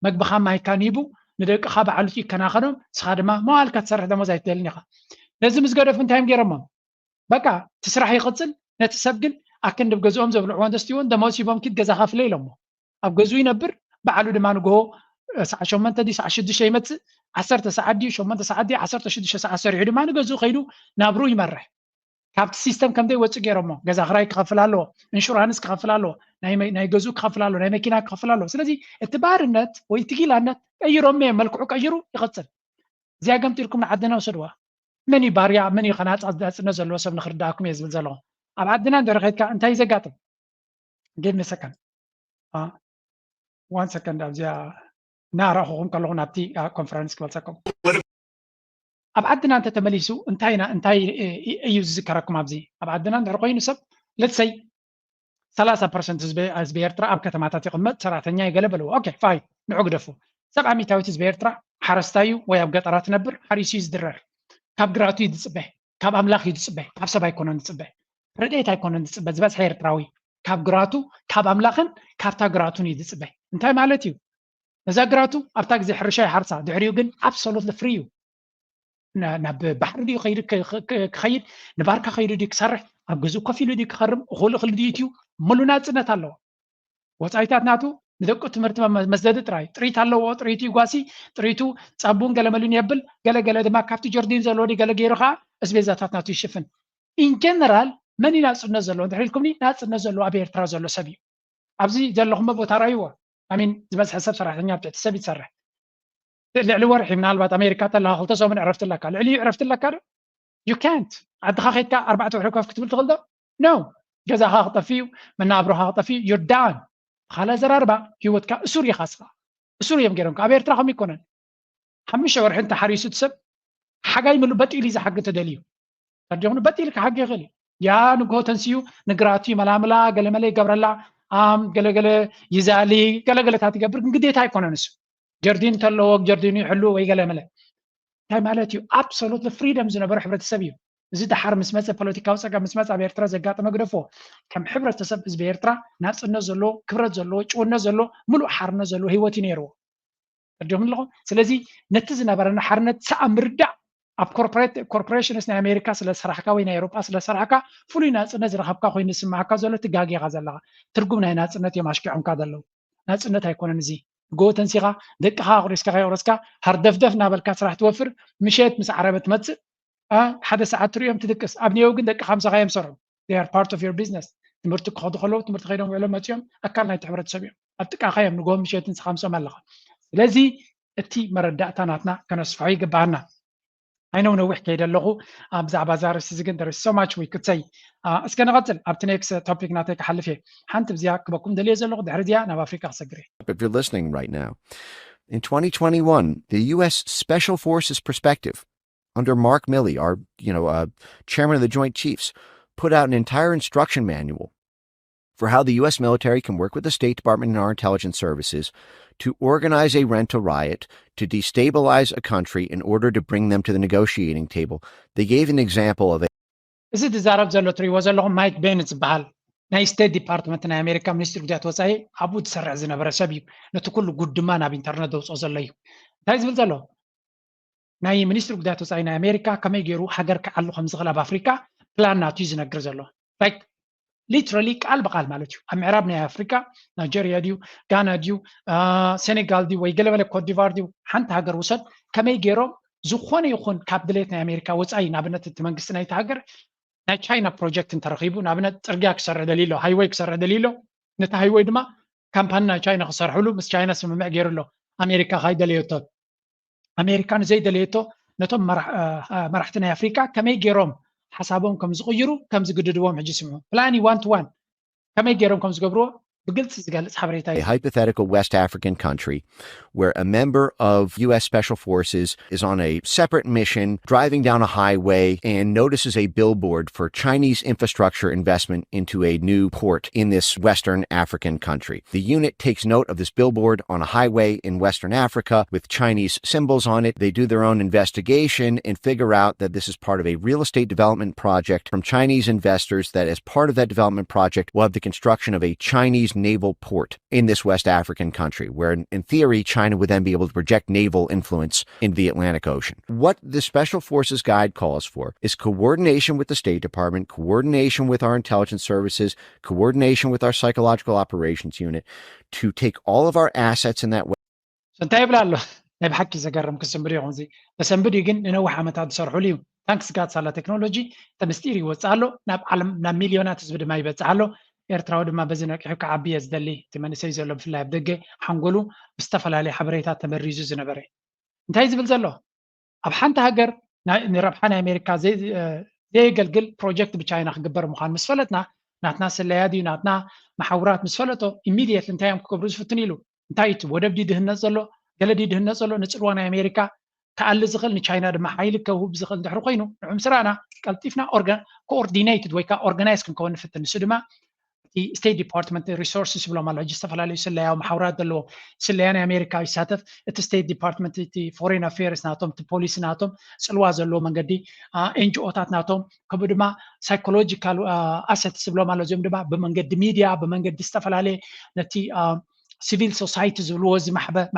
መግብካ ማይካን ሂቡ ንደቅካ ባዕሉ ይከናኸኖም ንስካ ድማ መዋልካ ትሰርሕ ደሞዝ ኣይትደልን ኢካ ነዚ ምስ ገደፉ እንታይ እዮም ገይሮሞም በቃ እቲ ስራሕ ይቕፅል ነቲ ሰብ ግን ኣክንዲ ገዝኦም ዘብልዕዎ እንደስትይዎን ደሞዝ ሂቦም ኪድ ገዛኻ ፍለ ኢሎሞ ኣብ ገዝኡ ይነብር ባዕሉ ድማ ንግሆ ሰዓ ሸሞንተ ድዩ ሰዓ ሽዱሽተ ይመፅእ ዓሰርተ ሰዓት ድዩ ሸሞንተ ሰዓት ድዩ ዓሰርተ ሽዱሽተ ሰዓት ሰሪሑ ድማ ንገዝኡ ከይዱ ናብሩ ይመርሕ ካብቲ ሲስተም ከም ዘይወፅእ ገይሮሞ ገዛ ክራይ ክኸፍል ኣለዎ ኢንሹራንስ ክኸፍል ኣለዎ ናይ መ- ናይ ገዝኡ ክኸፍል ኣለዎ ናይ መኪና ክኸፍል ኣለዎ ስለዚ እቲ ባርነት ወይ እቲ ጊላነት ቀይሮሞ እዮም መልክዑ ቀይሩ ይቐፅል እዚኣ ገምጢልኩም ንዓድና ውሰድዋ መን እዩ ባርያ መን እዩ ከናፃፅነት ዘለዎ ሰብ ንክርዳእኩም እየ ዝብል ዘለኹ ኣብ ዓድና እንድሕር ከድካ እንታይ እዩ ዘጋጥም give me second one second ኣብዚኣ እናረእኹኹም ከለኹ ናብቲ ኮንፈረንስ ክመልሰኩም ኣብ ዓድና እንተ ተመሊሱ እንታይ ኢና- እንታይ እ- እ- እዩ ዝዝከረኩም ኣብዚ ኣብ ዓድና እንድሕር ኮይኑ ሰብ let's say ሰላሳ ፐርሰንት ህዝቢ ህዝቢ ኤርትራ ኣብ ከተማታት ይቕመጥ ሰራሕተኛ ይገለ በልዎ okay fine ንዑ ግደፉ ሰብዓ ሚእታዊት ህዝቢ ኤርትራ ሓረስታይ እዩ ወይ ኣብ ገጠራት ነብር ሓሪሱ እዩ ዝድረር ካብ ግራቱ እዩ ዝፅበ ካብ ኣምላኽ እዩ ዝፅበ ካብ ሰብ ኣይኮነን ዝፅበ ረድኤት ኣይኮነን ዝፅበ ዝበዝሐ ኤርትራዊ ካብ ግራቱ ካብ ኣምላኽን ካብታ ግራቱን እዩ ዝፅበ እንታይ ማለት እዩ ነዛ ግራቱ ኣብታ ግዜ ሕርሻ ይሓርሳ ድሕሪኡ ግን absolutely free እዩ ናብ ባሕሪ ድዩ ከይዱ ክኸይድ ንባርካ ከይዱ ድዩ ክሰርሕ ኣብ ገዝኡ ኮፍ ኢሉ ድዩ ክኸርም እኹል እኽሊ ድዩ ትዩ ሙሉ ናፅነት ኣለዎ ወፃኢታት ናቱ ንደቁ ትምህርቲ መስደዲ ጥራይ ጥሪት ኣለዎ ጥሪቱ ይጓሲ ጥሪቱ ፃቡን ገለመሉን የብል ገለገለ ድማ ካብቲ ጀርዲን ዘለዎ ገለ ገይሩ ከዓ እስቤዛታት ናቱ ይሽፍን in general መን እዩ ናፅነት ዘለዎ እንድሕር ኢልኩምኒ ናፅነት ዘለዎ ኣብ ኤርትራ ዘሎ ሰብ እዩ ኣብዚ ዘለኹሞ ቦታ ራይዎ ኣሚን ዝበዝሐ ሰብ ሰራሕተኛ ኣብ ትሕቲ ሰብ ይሰርሕ ልዕሊ ወርሒ ምናልባት ኣሜሪካ ተለካ ክልተ ሰሙን ዕረፍቲ ኣለካ ልዕሊ ዕረፍቲ ኣለካ ዶ you can't ዓድኻ ከድካ ኣርባዕተ ወርሒ ኮፍ ክትብል ትኽእል ዶ no ገዛኻ ክጠፊ እዩ መናብሮኻ ክጠፊ እዩ you're done ካልእ ኣዘራርባ ህይወትካ እሱር ኢኻ ስኻ እሱር እዮም ገይሮምካ ኣብ ኤርትራ ከም ይኮነን ሓሙሽተ ወርሒ እንተሓሪሱ እቲ ሰብ ሓጋይ ምሉ በጢሉ እዩ ዝሓጊ ተደልዩ ተዲኹኑ በጢሉ ክሓጊ ይኽእል እዩ ያ ንግሆ ተንስዩ ንግራቱ ይመላምላ ገለመለ ይገብረላ ኣም ገለገለ ይዛሊ ገለገለታት ይገብር ግን ግዴታ ኣይኮነን እሱ ጀርዲን እንተለዎ ጀርዲኑ ይሕሉ ወይ ገለመለ እንታይ ማለት እዩ absolutely freedom ዝነበረ ሕብረተሰብ እዩ እዚ ደሓር ምስ መፀ ፖለቲካዊ ፀገም ምስ መፀ ኣብ ኤርትራ ዘጋጠመ ግደፎ ከም ሕብረተሰብ ህዝቢ ኤርትራ ናፅነት ዘለዎ ክብረት ዘለዎ ጭውነት ዘለዎ ሙሉእ ሓርነት ዘለዎ ህይወት እዩ ነይርዎ ተረዲኹም ኣለኹም ስለዚ ነቲ ዝነበረና ሓርነት ሰኣ ምርዳእ ኣብ ኮርፖሬት ኮርፖሬሽንስ ናይ ኣሜሪካ ስለ ሰራሕካ ወይ ናይ ኤሮጳ ስለ ሰራሕካ ፍሉይ ናፅነት ዝረኸብካ ኮይኑ ዝስማዓካ ዘሎ ትጋጌኻ ዘለኻ ትርጉም ናይ ናፅነት እዮም ኣሽኪዖምካ ዘለዉ ናፅነት ኣይኮነን እዚ ጎ ተንሲኻ ደቅኻ ኣቑሪስካ ከየቑረስካ ሃርደፍደፍ እናበልካ ስራሕ ትወፍር ምሸት ምስ ዓረበ ትመፅእ ሓደ ሰዓት ትሪኦም ትድቅስ ኣብ ኔው ግን ደቅኻ ምሳኻ እዮም ሰርሑ they are part of your business ትምህርቲ ክኸዱ ከለዉ ትምህርቲ ከይዶም ውዕሎም መፂኦም ኣካል ናይቲ ሕብረተሰብ እዮም ኣብ ጥቃኻ እዮም ንጎ ምሸት ንስኻ ምስኦም ኣለኻ ስለዚ እቲ መረዳእታ ናትና ከነስፍሖ ይግባኣና። ኣይነው ነዊሕ ከይደ ኣለኹ ኣብ ብዛዕባ ዛርስ እዚ ግን there is so much we could say። እስከ ንቐፅል ኣብቲ next topic ናተይ ክሓልፍ እየ። ሓንቲ ብዚኣ ክበኩም ደልየ ዘለኹ ድሕሪ እዚኣ ናብ ኣፍሪካ ክሰግር እየ። If you're listening right now, in twenty twenty-one, the U S Special Forces Perspective under Mark Milley, our you know uh, chairman of the Joint Chiefs, put out an entire instruction manual for how the U S military can work with the State Department and our intelligence services to organize a rental riot to destabilize a country in order to bring them to the negotiating table. They gave an example of a እዚ ዝዛረብ ዘሎ ትሪእዎ ዘለኹም ማይክ ቤን ዝበሃል ናይ ስቴት ዲፓርትመንት ናይ ኣሜሪካ ሚኒስትሪ ጉዳያት ወፃኢ ኣብኡ ዝሰርሕ ዝነበረ ሰብ እዩ። ነቲ ኩሉ ጉድማ ናብ ኢንተርነት ዘውፅኦ ዘሎ እዩ። እንታይ ዝብል ዘሎ ናይ ሚኒስትሪ ጉዳያት ወፃኢ ናይ ኣሜሪካ ከመይ ገይሩ ሃገር ክዓሉ ከም ዝኽእል ኣብ ኣፍሪካ ፕላን ናቱ እዩ ዝነግር ዘሎ። ላይክ ሊትራሊ ቃል ብቃል ማለት እዩ። ኣብ ምዕራብ ናይ ኣፍሪካ ናይጀርያ ድዩ ጋና ድዩ ሴኔጋል ድዩ ወይ ገለመለ ኮትዲቫር ድዩ ሓንቲ ሃገር ውሰድ ከመይ ገይሮም ዝኾነ ይኹን ካብ ድሌት ናይ ኣሜሪካ ወፃኢ ንኣብነት እቲ መንግስቲ ናይቲ ሃገር ናይ ቻይና ፕሮጀክት እንተረኺቡ ንኣብነት ፅርግያ ክሰርሕ ደልዩ ኣሎ ሃይወይ ክሰርሕ ደልዩ ኣሎ ነቲ ሃይወይ ድማ ካምፓኒ ናይ ቻይና ክሰርሕሉ ምስ ቻይና ስምምዕ ገይሩ ኣሎ ኣሜሪካ ካይደለየቶ ኣሜሪካ ንዘይደለየቶ ነቶም መራሕቲ ናይ ኣፍሪካ ከመይ ገይሮም ሓሳቦም ከም ዝቕይሩ ከም ዝግድድዎም ሕጂ ስምዑ plan one to one ከመይ ገይሮም ከም ዝገብርዎ ብግልፂ ዝገልፅ ሓበሬታ እዩ። A hypothetical West African country where a member of U S Special Forces is on a separate mission, driving down a highway, and notices a billboard for Chinese infrastructure investment into a new port in this Western African country. The unit takes note of this billboard on a highway in Western Africa with Chinese symbols on it. They do their own investigation and figure out that this is part of a real estate development project from Chinese investors, that as part of that development project, will have the construction of a Chinese naval port in this West African country, where in, in theory, China would then be able to project naval influence in the Atlantic Ocean. What the Special Forces Guide calls for is coordination with the State Department, coordination with our intelligence services, coordination with our psychological operations unit to take all of our assets in that way. እንታይ ይብላ ኣሎ ናይ ብሓቂ ዘገርም ክስንብድ ይኹን እዚ ተሰንብድ ግን ንነዊሕ ዓመታት ዝሰርሕሉ እዩ። ታንክስ ጋድ ሳላ ቴክኖሎጂ እቲ ምስጢር ይወፅእ ኣሎ ናብ ዓለም ናብ ሚሊዮናት ህዝቢ ድማ ይበፅሕ ኣሎ። ኤርትራዊ ድማ በዚ ነቂሑ ክዓቢ እየ ዝደሊ እቲ መንእሰይ ዘሎ ብፍላይ ኣብ ደገ ሓንጎሉ ብዝተፈላለየ ሓበሬታ ተመሪዙ ዝነበረ እንታይ ዝብል ዘሎ ኣብ ሓንቲ ሃገር ንረብሓ ናይ ኣሜሪካ ዘየገልግል ፕሮጀክት ብቻይና ክግበር ምዃኑ ምስ ፈለጥና ናትና ስለያ ድዩ ናትና መሓውራት ምስ ፈለጦ ኢሚድየት እንታይ እዮም ክገብሩ ዝፍትን ኢሉ እንታይ እቲ ወደብ ድዩ ድህነፅ ዘሎ ገለ ድዩ ድህነፅ ዘሎ ንፅልዋ ናይ ኣሜሪካ ክኣሊ ዝኽእል ንቻይና ድማ ሓይሊ ከውህብ ዝኽእል እንድሕር ኮይኑ ንዑ ምስ ረኣና ቀልጢፍና ኮኦርዲኔትድ ወይ ከዓ ኦርጋናይዝ ክንከውን ንፍትን ንሱ ድማ እቲ ስቴት ዲፓርትመንት ሪሶርስስ ይብሎም ኣሎ ሕጂ ዝተፈላለዩ ስለያዊ መሓውራት ዘለዎ ስለያ ናይ ኣሜሪካ ይሳተፍ እቲ ስቴት ዲፓርትመንት እቲ ፎሬን ኣፌርስ ናቶም እቲ ፖሊሲ ናቶም ፅልዋ ዘለዎ መንገዲ ኤንጂኦታት ናቶም ከምኡ ድማ ሳይኮሎጂካል ኣሰትስ ይብሎም ኣሎ እዚኦም ድማ ብመንገዲ ሚድያ ብመንገዲ ዝተፈላለየ ነቲ ሲቪል ሶሳይቲ ዝብልዎ እዚ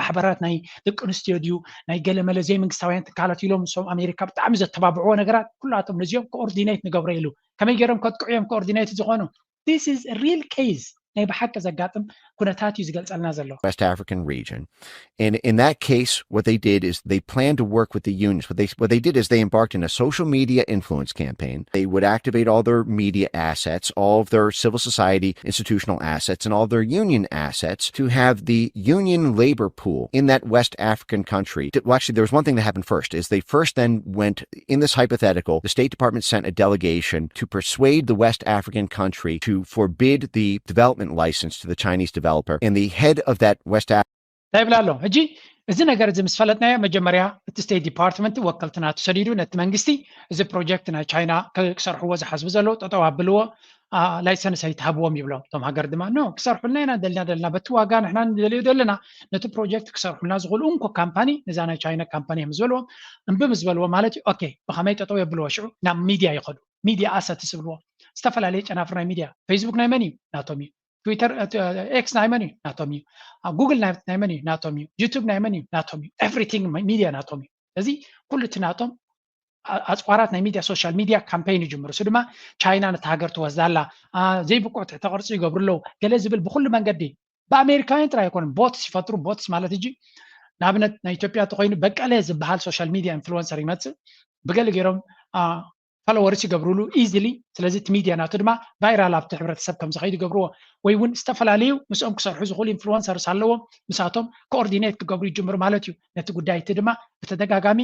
ማሕበራት ናይ ደቂ ኣንስትዮ ድዩ ናይ ገለመለ ዘይመንግስታውያን ትካላት ኢሎም ንሶም ኣሜሪካ ብጣዕሚ ዘተባብዕዎ ነገራት ኩላቶም ነዚኦም ኮኦርዲኔት ንገብሮ ኢሉ ከመይ ገይሮም ከጥቅዑ እዮም ኮኦርዲኔት ዝኾኑ this is real case ናይ ብሓቂ ዘጋጥም ኩነታት እዩ ዝገልፀልና ዘሎ West African region. And in that case, what they did is they planned to work with the unions. What they what they did is they embarked on a social media influence campaign. They would activate all their media assets, all of their civil society institutional assets, and all of their union assets to have the union labor pool in that West African country. Well, actually, there was one thing that happened first. Is they first then went in this hypothetical, the State Department sent a delegation to persuade the West African country to forbid the development license to the Chinese developer. And the head of that West African እንታይ ይብላ ኣሎ ሕጂ እዚ ነገር እዚ ምስ ፈለጥናዮ መጀመርያ እቲ ስቴት ዲፓርትመንት ወከልቲ ናቱ ሰዲዱ ነቲ መንግስቲ እዚ ፕሮጀክት ናይ ቻይና ክሰርሕዎ ዝሓስቡ ዘለዉ ጠጠው ኣብልዎ ላይሰንስ ኣይትሃብዎም ይብሎም እቶም ሃገር ድማ ኖ ክሰርሑልና ኢና ደልና ደልና በቲ ዋጋ ንሕና ንደልዮ ዘለና ነቲ ፕሮጀክት ክሰርሑልና ዝኽእሉ እንኮ ካምፓኒ ነዛ ናይ ቻይና ካምፓኒ እዮም ዝበልዎም እምቢ ምስ በልዎ ማለት እዩ ኦኬ ብኸመይ ጠጠው የብልዎ ሽዑ ናብ ሚድያ ይኸዱ ሚድያ ኣሰትስ ይብልዎ ዝተፈላለየ ጨናፍር ናይ ሚድያ ፌስቡክ ናይ መን እዩ ናቶም እዩ ትዊተር ኤክስ ናይ መን እዩ ናቶም እዩ ጉግል ናይ መን እዩ ናቶም እዩ ዩቱብ ናይ መን እዩ ናቶም እዩ ኤቭሪቲንግ ሚድያ ናቶም እዩ ስለዚ ኩሉ እቲ ናቶም ኣፅዋራት ናይ ሚድያ ሶሻል ሚድያ ካምፔይን ይጅምሩ እሱ ድማ ቻይና ነቲ ሃገር ትወስዳ ኣላ ዘይብቁዕ ትሕተ ቅርፂ ይገብሩ ኣለዉ ገለ ዝብል ብኩሉ መንገዲ ብኣሜሪካውያን ጥራይ ኣይኮኑን ቦትስ ይፈጥሩ ቦትስ ማለት እጂ ንኣብነት ናይ ኢትዮጵያ ተኮይኑ በቀለ ዝበሃል ሶሻል ሚድያ ኢንፍሉወንሰር ይመፅእ ብገለ ገይሮም followers ይገብርሉ easily። ስለዚ እቲ ሚድያ ናቱ ድማ viral ኣብቲ ሕብረተሰብ ከም ዝኸይድ ይገብርዎ። ወይ እውን ዝተፈላለዩ ምስኦም ክሰርሑ ዝኽእሉ influencers ኣለዎም፣ ምሳቶም coordinate ክገብሩ ይጅምሩ ማለት እዩ። ነቲ ጉዳይ እቲ ድማ ብተደጋጋሚ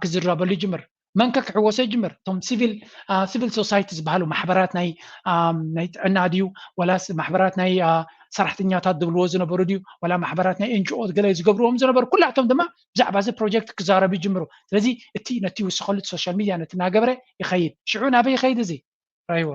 ክዝረበሉ ይጅምር። መንከ ክሕወሶ ይጅምር? እቶም civil society ዝበሃሉ ማሕበራት ናይ ጥዕና ድዩ፣ ዋላስ ማሕበራት ናይ ሰራሕተኛታት ዝብልዎ ዝነበሩ ድዩ፣ ዋላ ማሕበራት ናይ NGO ገለ ዝገብርዎም ዝነበሩ፣ ኩላቶም ድማ ብዛዕባ እዚ ፕሮጀክት ክዛረቡ ይጅምሩ። ስለዚ እቲ ነቲ ይውስኸሉ social media ነቲ እናገበረ ይኸይድ። ሽዑ ናበይ ይኸይድ እዚ?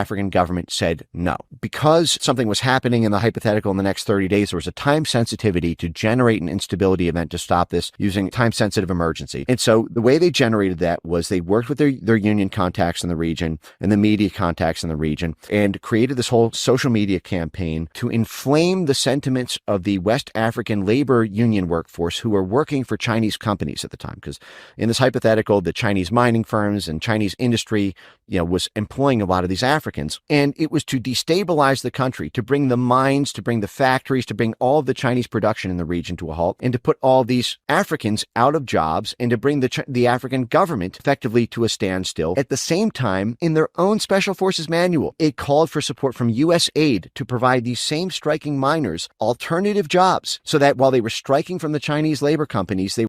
African government said no. Because something was happening in the hypothetical in the next thirty days, there was a time sensitivity to generate an instability event to stop this using time sensitive emergency. And so the way they generated that was they worked with their, their union contacts in the region and the media contacts in the region and created this whole social media campaign to inflame the sentiments of the West African labor union workforce who were working for Chinese companies at the time. Because in this hypothetical, the Chinese mining firms and Chinese industry you know, was employing a lot of these Africans. And it was to destabilize the country, to bring the mines, to bring the factories, to bring all the Chinese production in the region to a halt, and to put all these Africans out of jobs, and to bring the, the African government effectively to a standstill. At the same time, in their own special forces manual, it called for support from U S aid to provide these same striking miners alternative jobs, so that while they were striking from the Chinese labor companies, they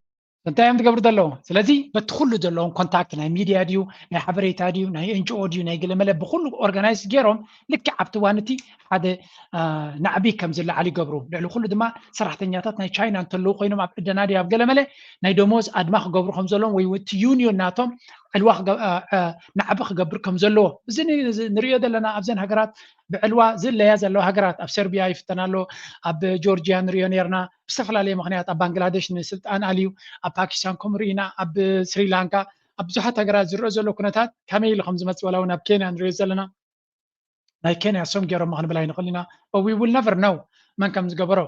እንታይ እዮም ዝገብሩ ዘለዉ? ስለዚ በቲ ኩሉ ዘለዎም ኮንታክት ናይ ሚድያ ድዩ ናይ ሓበሬታ ድዩ ናይ NGO ድዩ ናይ ገለመለ ብኩሉ ኦርጋናይዝ ገይሮም ልክዕ ኣብቲ ዋንቲ ሓደ ናዕቢ ከም ዝለዓል ይገብሩ። ልዕሊ ኩሉ ድማ ሰራሕተኛታት ናይ ቻይና እንተለዉ ኮይኖም ኣብ ዕደና ድዩ ኣብ ገለመለ ናይ ደሞዝ ኣድማ ክገብሩ ከም ዘለዎም ወይ እቲ ዩኒዮን ናቶም ዕልዋ ናዕቢ ክገብር ከም ዘለዎ እዚ ንሪኦ ዘለና ኣብዘን ሃገራት ብዕልዋ ዝለያ ዘለዋ ሃገራት ኣብ ሰርቢያ ይፍተን ኣሎ፣ ኣብ ጆርጂያ ንሪኦ ነርና፣ ብዝተፈላለየ ምክንያት ኣብ ባንግላደሽ ንስልጣን ኣልዩ፣ ኣብ ፓኪስታን ከምኡ ርኢና፣ ኣብ ስሪላንካ ኣብ ብዙሓት ሃገራት ዝረአ ዘሎ ኩነታት ከመይ ኢሉ ከም ዝመፅእ ዋላ እውን ኣብ ኬንያ ንሪኦ ዘለና ናይ ኬንያ ሶም ገይሮሞ ክንብል ኣይንኽእል ኢና። We will never know መን ከም ዝገበሮ።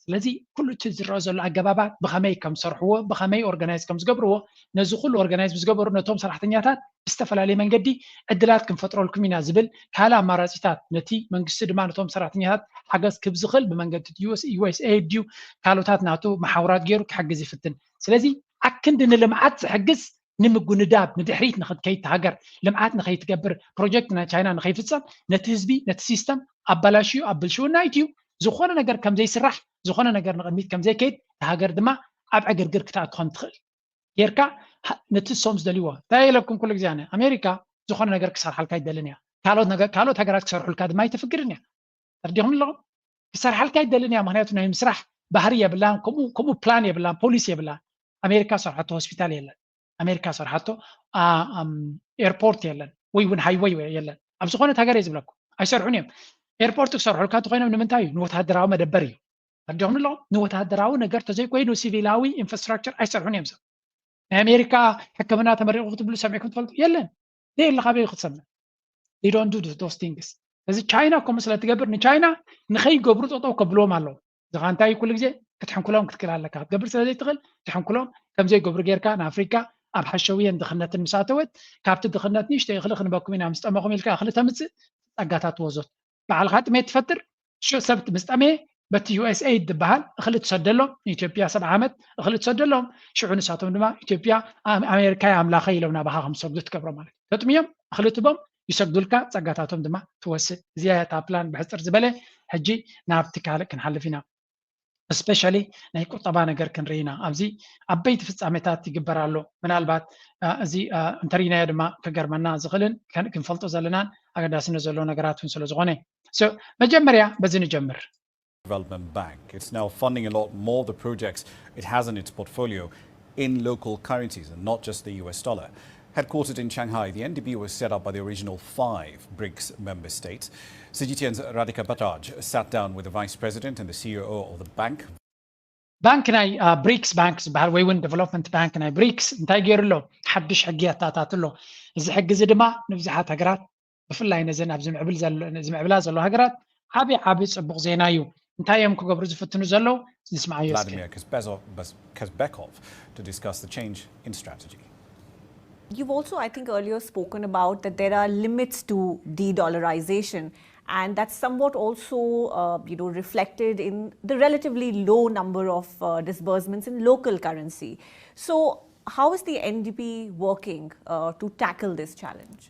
ስለዚ ኩሉ እቲ ዝረአ ዘሎ ኣገባባት ብኸመይ ከም ዝሰርሕዎ ብኸመይ ኦርጋናይዝ ከም ዝገብርዎ ነዚ ኩሉ ኦርጋናይዝ ብዝገበሩ ነቶም ሰራሕተኛታት ብዝተፈላለየ መንገዲ ዕድላት ክንፈጥረልኩም ኢና ዝብል ካልእ ኣማራፂታት ነቲ መንግስቲ ድማ ነቶም ሰራሕተኛታት ሓገዝ ክብ ዝኽእል ብመንገዲ USAID ድዩ ካልኦታት ናቱ መሓውራት ገይሩ ክሕግዝ ይፍትን። ስለዚ ኣክንዲ ንልምዓት ዝሕግዝ ንምጉንዳብ ንድሕሪት ንክትከይድ ሃገር ልምዓት ንከይትገብር ፕሮጀክት ናይ ቻይና ንከይፍፀም ነቲ ህዝቢ ነቲ ሲስተም ኣባላሽዩ ኣብ ብልሽውና ኢትዩ ዝኾነ ነገር ከምዘይስራሕ ዝኾነ ነገር ንቅድሚት ከምዘይከይድ ሃገር ድማ ኣብ ዕግርግር ክትኣቱ ከም ትኽእል ጌርካ ነቲ ሶም ዝደልይዎ እንታይ ኢለኩም ኩሉ ግዜ ኣነ ኣሜሪካ ዝኾነ ነገር ክሰርሓልካ ይደልን እያ ካልኦት ሃገራት ክሰርሑልካ ድማ ኣይተፍግርን እያ ተርዲኹም ኣለኹም ክሰርሓልካ ይደልን እያ ምክንያቱ ናይ ምስራሕ ባህሪ የብላን ከምኡ ፕላን የብላን ፖሊሲ የብላን ኣሜሪካ ሰርሐቶ ሆስፒታል የለን ኣሜሪካ ሰርሐቶ ኤርፖርት የለን ወይ እውን ሃይወይ የለን ኣብ ዝኾነት ሃገር እየ ዝብለኩም ኣይሰርሑን እዮም ኤርፖርት ክሰርሑልካ እንተኮይኖም ንምንታይ እዩ ንወታደራዊ መደበር እዩ ተርዲኹም ኣለኹም ንወታደራዊ ነገር ተዘይኮይኑ ሲቪላዊ ኢንፍራስትራክቸር ኣይሰርሑን እዮም ሰብ ናይ ኣሜሪካ ሕክምና ተመሪቑ ክትብሉ ሰሚዕኩም ትፈልጡ የለን የለ ካበይ ክትሰምዕ don't do those things እዚ ቻይና ከምኡ ስለ ትገብር ንቻይና ንኸይገብሩ ጠጠው ከብልዎም ኣለዎ እዚ ከዓ እንታይ ኩሉ ግዜ ክትሕንኩሎም ክትክእል ኣለካ ክትገብር ስለ ዘይትኽእል ትሕንኩሎም ከምዘይገብሩ ጌርካ ንኣፍሪካ ኣብ ሓሸውየን ድኽነትን ምስ ኣተወት ካብቲ ድኽነት ንእሽተይ እኽሊ ክንበኩም ኢና ምስ ጠመኹም ኢልካ እኽሊ ተምፅእ ጸጋታት ትወዞት ባዕልኻ ጥሜት ትፈጥር ሽዑ ሰብ ምስ ጠመየ በቲ USAID ዝበሃል እኽሊ ትሰደሎም ንኢትዮጵያ ሰብዓ ዓመት እኽሊ ትሰደሎም ሽዑ ንሳቶም ድማ ኢትዮጵያ ኣሜሪካ ኣምላኸ ኢሎም ናባኻ ከም ዝሰግዱ ትገብሮ ማለት እዩ ተጥምዮም እኽሊ ትቦም ይሰግዱልካ ጸጋታቶም ድማ ትወስድ እዚኣ እታ ፕላን ብሕፅር ዝበለ ሕጂ ናብቲ ካልእ ክንሓልፍ ኢና especially ናይ ቁጠባ ነገር ክንርኢ ኢና ኣብዚ ዓበይቲ ፍፃሜታት ይግበር ኣሎ ምናልባት እዚ እንተርኢናዮ ድማ ክገርመና ዝኽእልን ክንፈልጦ ዘለናን ኣገዳስነት ዘለዎ ነገራት እውን ስለ ዝኾነ መጀመርያ በዚ ንጀምር Development Bank. It's now funding a lot more of the projects it has in its portfolio in local currencies and not just the U S dollar. Headquartered in Shanghai, the N D B was set up by the original five BRICS member states. C G T N's Radhika Bajaj sat down with the vice president and the C E O of the bank. ባንክ ናይ ብሪክስ ባንክ ዝበሃል ወይ እውን ዴቨሎፕመንት ባንክ ናይ ብሪክስ እንታይ ገይሩ ኣሎ ሓድሽ ሕጊ ኣታታት ኣሎ እዚ ሕጊ እዚ ድማ ንብዙሓት ሃገራት ብፍላይ ነዘን ኣብ ዝምዕብላ ዘሎ ሃገራት ዓብዪ ዓብዪ ፅቡቕ ዜና እዩ እንታይ እዮም ክገብሩ ዝፍትኑ ዘለዉ ንስምዓዮ እስኪ Vladimir Kazbekov to discuss the change in strategy. You've also, I think, earlier spoken about that there are limits to de-dollarization, and that's somewhat also, uh, you know, reflected in the relatively low number of uh, disbursements in local currency. So, how is the N D B working uh, to tackle this challenge?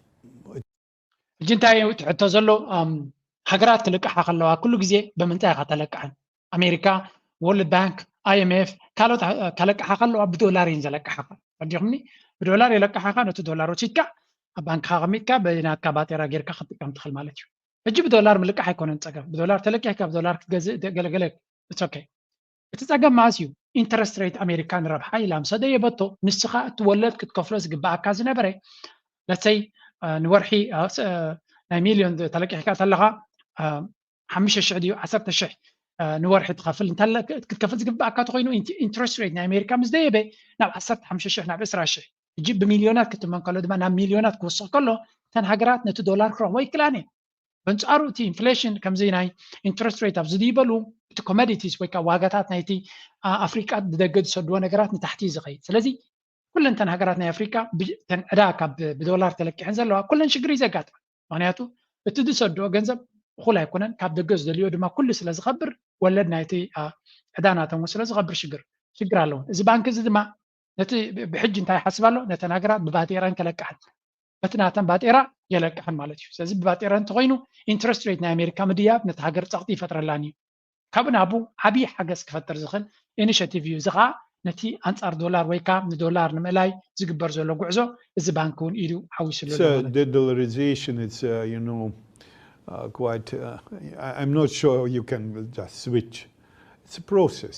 ሕጂ እንታይ እዩ እቲ ሕቶ ዘሎ? ሃገራት ክልቅሓ ከለዋ ኩሉ ግዜ ብምንታይ ኢኻ ተለቅሐን? ኣሜሪካ፣ ወርልድ ባንክ፣ ኣይኤምኤፍ፣ ካልኦት ከለቅሓ ከለዋ ብዶላር እየን ዘለቅሓኻ። ረዲኹምኒ? ብዶላር የለቅሓኻ። ነቲ ዶላር ወሲድካ ኣብ ባንክኻ ከሚጥካ ብናትካ ባጤራ ጌርካ ክትጥቀም ትኽእል ማለት እዩ። ሕጂ ብዶላር ምልቃሕ ኣይኮነን ፀገም። ብዶላር ተለቂሕካ ብዶላር ክትገዝእ ገለገለ። ኦኬ። እቲ ፀገም መዓስ እዩ? ኢንተረስት ሬት ኣሜሪካ ንረብሓ ኢላ ምስ ደየበቶ፣ ንስኻ እቲ ወለድ ክትከፍሎ ዝግብኣካ ዝነበረ፣ ለሰይ ንወርሒ ናይ ሚልዮን ተለቂሕካ ተለኻ ሓሙሽተ ሽሕ ድዩ ዓሰርተ ሽሕ ንወርሒ ትኸፍል እንተለ ክትከፍል ዝግብኣካ ተኮይኑ፣ ኢንትረስት ሬት ናይ ኣሜሪካ ምስ ደየበ ናብ ዓሰርተ ሓሙሽተ ሽሕ ናብ ዕስራ ሽሕ፣ ሕጂ ብሚልዮናት ክትመን ከሎ ድማ ናብ ሚልዮናት ክወስኽ ከሎ፣ እተን ሃገራት ነቲ ዶላር ክረኽቦ ይክላን እየን። በንጻሩ እቲ ኢንፍሌሽን ከምዚ ናይ ኢንትረስት ሬት ኣብ ዝድይበሉ፣ እቲ ኮሞዲቲስ ወይ ከዓ ዋጋታት ናይቲ ኣፍሪቃ ብደገ ዝሰድዎ ነገራት ንታሕቲ እዩ ዝኸይድ። ስለዚ ኩለንተን ሃገራት ናይ ኣፍሪቃ ተን ዕዳ ካብ ብዶላር ተለቂሐን ዘለዋ ኩለን ሽግር እዩ ዘጋጥመን። ምክንያቱ እቲ ዝሰድኦ ገንዘብ እኹል ኣይኮነን፣ ካብ ደገ ዝደልዮ ድማ ኩሉ ስለ ዝኸብር፣ ወለድ ናይቲ ዕዳ ናቶም ስለ ዝኸብር ሽግር ሽግር ኣለውን። እዚ ባንክ እዚ ድማ ነቲ ብሕጂ እንታይ ይሓስብ ኣሎ? ነተን ሃገራት ብባጤራን ከለቅሐን፣ በቲ ናተን ባጤራ የለቅሐን ማለት እዩ። ስለዚ ብባጤራ እንተኮይኑ ኢንትረስት ሬት ናይ ኣሜሪካ ምድያብ ነቲ ሃገር ጸቕጢ ይፈጥረላን እዩ። ካብ ናቡ ዓብዪ ሓገዝ ክፈጥር ዝኽእል ኢኒሽቲቭ እዩ። እዚ ከዓ ነቲ ኣንጻር ዶላር ወይ ከዓ ንዶላር ንምእላይ ዝግበር ዘሎ ጉዕዞ እዚ ባንክ እውን ኢዱ ሓዊስሉ ኣሎ ማለት እዩ። Dedollarization, it's uh, you know uh, quite. Uh, I- I'm not sure you can just switch. It's a process.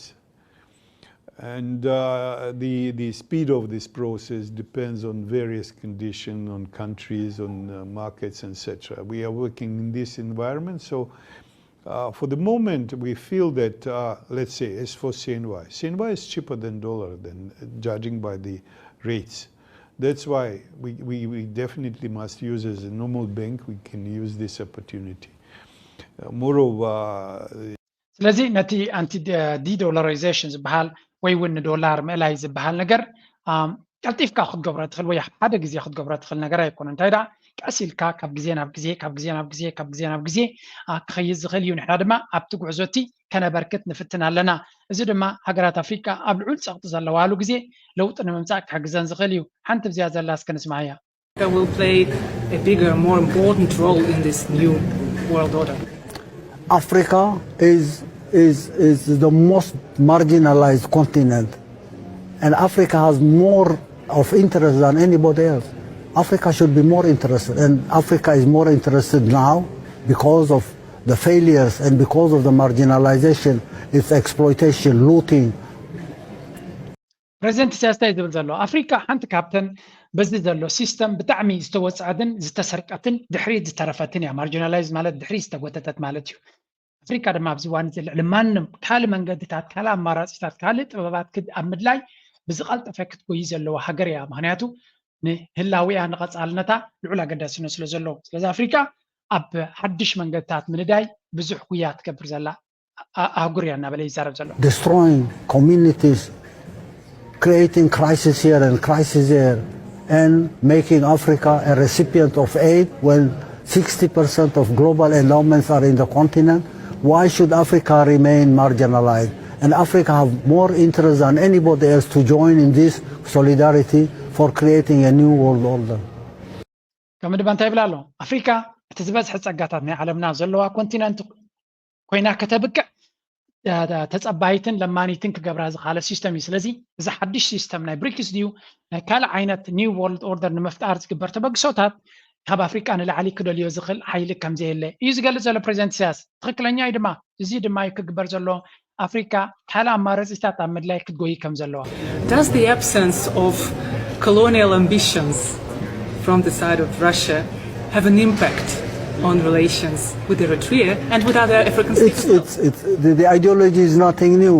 And uh, the, the speed of this process depends on various conditions, on countries, on uh, markets, et cetera. We are working in this environment, so uh, for the moment we feel that, uh, let's say, as for C N Y, C N Y is cheaper than dollar, than judging by the rates. That's why we, we, we definitely must use as a normal bank, we can use this opportunity. Uh, moreover, ስለዚ ነቲ ኣንቲ ዲዶላራይዜሽን ዝበሃል ወይ እውን ንዶላር ምእላይ ዝበሃል ነገር ቀልጢፍካ ክትገብሮ ትኽእል ወይ ሓደ ግዜ ክትገብሮ ትኽእል ነገር ኣይኮነ። እንታይ ደኣ ቀስ ኢልካ ካብ ግዜ ናብ ግዜ ካብ ግዜ ናብ ግዜ ካብ ግዜ ናብ ግዜ ክኸይድ ዝኽእል እዩ። ንሕና ድማ ኣብቲ ጉዕዞ እቲ ከነበርክት ንፍትን ኣለና። እዚ ድማ ሃገራት ኣፍሪቃ ኣብ ልዑል ጸቕጢ ዘለዋሉ ግዜ ለውጢ ንምምጻእ ክሕግዘን ዝኽእል እዩ። ሓንቲ ብዚኣ ዘላ እስከ ንስማዓያ። Africa will play a bigger, more important role in this new world order. Africa is, is, is the most marginalized continent, and Africa has more of interest than anybody else. Africa should be more interested, and Africa is more interested now because of the failures and because of the marginalization, its exploitation, looting, ፕሬዚደንት ኢሳያስ እንታይ ዝብል ዘሎ? ኣፍሪካ ሓንቲ ካብተን በዚ ዘሎ ሲስተም ብጣዕሚ ዝተወፅዐትን ዝተሰርቀትን ድሕሪት ዝተረፈትን እያ። ማርጂናላይዝ ማለት ድሕሪት ዝተጎተተት ማለት እዩ። ኣፍሪካ ድማ ኣብዚ እዋን እዚ ልዕሊ ማንም ካልእ መንገድታት፣ ካልእ ኣማራፂታት፣ ካልእ ጥበባት ክድ ኣብ ምድላይ ብዝቐልጠፈ ክትጎይ ዘለዋ ሃገር እያ። ምክንያቱ ንህላዊያ ንቐፃልነታ ልዑል ኣገዳስነት ስለ ዘለዎ። ስለዚ ኣፍሪካ ኣብ ሓድሽ መንገድታት ምንዳይ ብዙሕ ጉያ ትገብር ዘላ ኣህጉር እያ እናበለ ይዛረብ ዘሎ። Destroying communities, creating crisis here and crisis there, and making Africa a recipient of aid when sixty percent of global endowments are in the continent. Why should Africa remain marginalized? And Africa have more interest than anybody else to join in this solidarity for creating a new world order. ከም ድማ እንታይ ይብል ኣሎ? ኣፍሪካ እቲ ዝበዝሐ ጸጋታት ናይ ዓለምና ዘለዋ ኮንቲነንት ኮይና ከተብቅዕ ተጸባይትን ለማኒትን ክገብራ ዝኻለ ሲስተም እዩ። ስለዚ እዚ ሓድሽ ሲስተም ናይ ብሪክስ ድዩ ናይ ካልእ ዓይነት ኒው ወርልድ ኦርደር ንምፍጣር ዝግበር ተበግሶታት ካብ ኣፍሪቃ ንላዕሊ ክደልዮ ዝኽእል ሓይሊ ከም ዘየለ እዩ ዝገልጽ ዘሎ ፕሬዚደንት ኢሳያስ። ትኽክለኛ እዩ ድማ። እዚ ድማ እዩ ክግበር ዘሎ። ኣፍሪካ ካልእ ኣማራፂታት ኣብ ምድላይ ክትጎይ ከም ዘለዋ። Does the absence of colonial ambitions from the side of Russia have an impact on relations with Eritrea and with other African It's, states? it's, it's, the, the ideology is nothing new.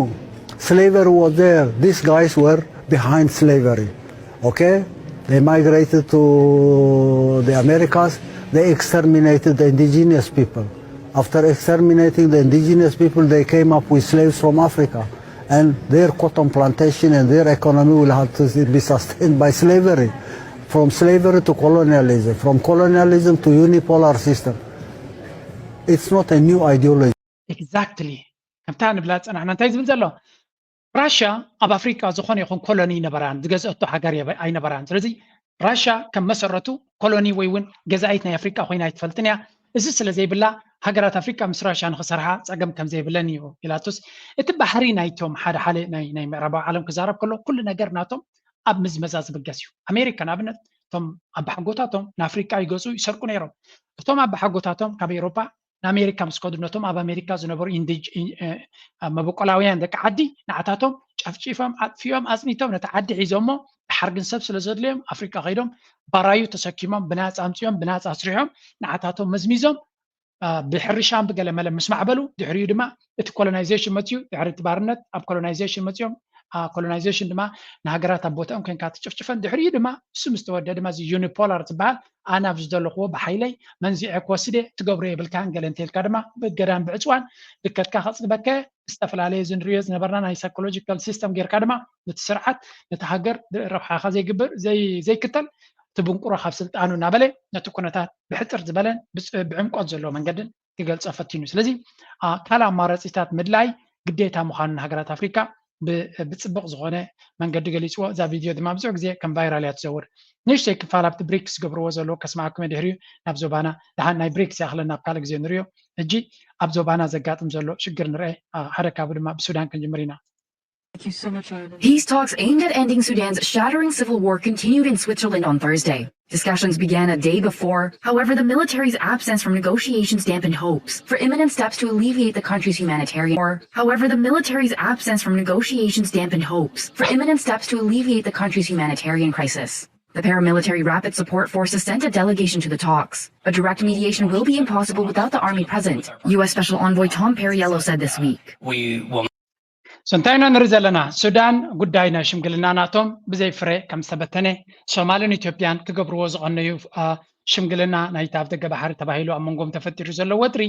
Slavery was there. These guys were behind slavery. Okay? They migrated to the Americas. They exterminated the indigenous people. After exterminating the indigenous people, they came up with slaves from Africa. And their cotton plantation and their economy will have to be sustained by slavery. From slavery to colonialism, from colonialism to unipolar system. It's not a new ideology. Exactly. ከምታ ንብላ ዝፀናሕና እንታይ ዝብል ዘሎ? ራሽያ ኣብ ኣፍሪካ ዝኾነ ይኹን ኮሎኒ ይነበራን ዝገዝአቶ ሃገር የበ- ኣይነበራን። ስለዚ ራሽያ ከም መሰረቱ ኮሎኒ ወይ እውን ገዛኢት ናይ ኣፍሪቃ ኮይና ኣይትፈልጥን እያ። እዚ ስለ ዘይብላ ሃገራት ኣፍሪቃ ምስ ራሽያ ንክሰርሓ ፀገም ከም ዘይብለን እዩ ኢላቶስ። እቲ ባህሪ ናይቶም ሓደ ሓደ ናይ ናይ ምዕራባዊ ዓለም ክዛረብ ከሎ ኩሉ ነገር ናቶም ኣብ ምዝመዛ ዝብገስ እዩ። ኣሜሪካ ንኣብነት እቶም ኣባሓጎታቶም ንኣፍሪቃ ይገፁ ይሰርቁ ነይሮም። እቶም ኣባሓጎታቶም ካብ ኤውሮጳ ንኣሜሪካ ምስ ከዱ ነቶም ኣብ ኣሜሪካ ዝነበሩ ኢንዲጅ መበቆላውያን ደቂ ዓዲ ንዓታቶም ጨፍጪፎም ኣጥፊኦም ኣፅኒቶም ነቲ ዓዲ ሒዞሞ ድሓር ግን ሰብ ስለ ዘድልዮም ኣፍሪቃ ከይዶም ባራዩ ተሰኪሞም ብናፃ ኣምፅኦም ብናፃ ኣስሪሖም ንዓታቶም መዝሚዞም ብሕርሻን ብገለመለ ምስ ማዕበሉ ድሕሪኡ ድማ እቲ ኮሎናይዜሽን መፅዩ ድሕሪ እቲ ባርነት ኣብ ኮሎናይዜሽን መፅዮም ኮሎናይዜሽን ድማ ንሃገራት ኣብ ቦታኦም ኮንካ ትጭፍጭፈን ድሕሪኡ ድማ እሱ ምስ ተወደ ድማ እዚ ዩኒፖላር ዝበሃል ኣነ ኣብ ዝደለኽዎ ብሓይለይ መንዚዐ ክወስደ ትገብሮ የብልካን ገለ እንተልካ ድማ ብገዳም ብዕፅዋን ልከትካ ከፅልበከ ዝተፈላለየ ዝንሪዮ ዝነበርና ናይ ሳይኮሎጂካል ሲስተም ጌርካ ድማ ነቲ ስርዓት ነቲ ሃገር ረብሓኻ ዘይግብር ዘይክተል ትብንቁሮ ካብ ስልጣኑ እናበለ ነቲ ኩነታት ብሕፅር ዝበለን ብዕምቆት ዘለዎ መንገድን ክገልፆ ፈቲኑ። ስለዚ ካልእ ኣማራፂታት ምድላይ ግዴታ ምዃኑ ንሃገራት ኣፍሪካ ብፅቡቕ ዝኾነ መንገዲ ገሊፅዎ። እዛ ቪድዮ ድማ ብዙሕ ግዜ ከም ቫይራል እያ ትዘውር። ንእሽተይ ክፋል ኣብቲ ብሪክስ ዝገብርዎ ዘለዉ ከስማዕኩም ድሕሪኡ ናብ ዞባና ድሓን ናይ ብሪክስ ይኣኽለና ኣብ ካልእ ግዜ ንሪኦ። ሕጂ ኣብ ዞባና ዘጋጥም ዘሎ ሽግር ንርአ። ሓደ ካብኡ ድማ ብሱዳን ክንጅምር ኢና። Peace talks aimed at ending Sudan's shattering civil war continued in Switzerland on Thursday. Discussions began a day before. However, the military's absence from negotiations dampened hopes for imminent steps to alleviate the country's humanitarian war. However, the military's absence from negotiations dampened hopes for imminent steps to alleviate the country's humanitarian crisis. The paramilitary Rapid Support Forces sent a delegation to the talks. A direct mediation will be impossible without the army present, U S Special Envoy Tom Perriello said this week. We will So እንታይ ኢና ንርኢ ዘለና? ሱዳን ጉዳይ ናይ ሽምግልና ናቶም ብዘይ ፍረ ከም ዝተበተነ ሶማልን ኢትዮጵያን ክገብርዎ ዝቐነዩ ሽምግልና ናይቲ ኣብ ደገ ባሕሪ ተባሂሉ ኣብ መንጎም ተፈጢሩ ዘሎ ወጥሪ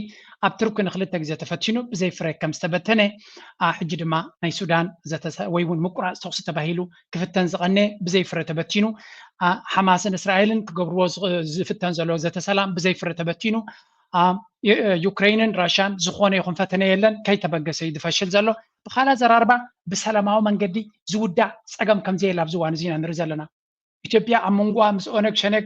ኣብ ቱርኪ ንክልተ ግዜ ተፈቲኑ ብዘይ ፍረ ከም ዝተበተነ ሕጂ ድማ ናይ ሱዳን ወይ እውን ምቁራፅ ተኩሲ ተባሂሉ ክፍተን ዝቐነ ብዘይ ፍረ ተበቲኑ ሓማስን እስራኤልን ክገብርዎ ዝፍተን ዘሎ ዘተ ሰላም ብዘይ ፍረ ተበቲኑ ዩክሬንን ራሽያን ዝኾነ ይኹን ፈተነ የለን ከይተበገሰ እዩ ዝፈሽል ዘሎ ብካልእ ኣዘራርባ ብሰላማዊ መንገዲ ዝውዳእ ፀገም ከምዘየለ ኣብዚ እዋን እዚ ኢና ንርኢ ዘለና ኢትዮጵያ ኣብ መንጎኣ ምስ ኦነግ ሸነግ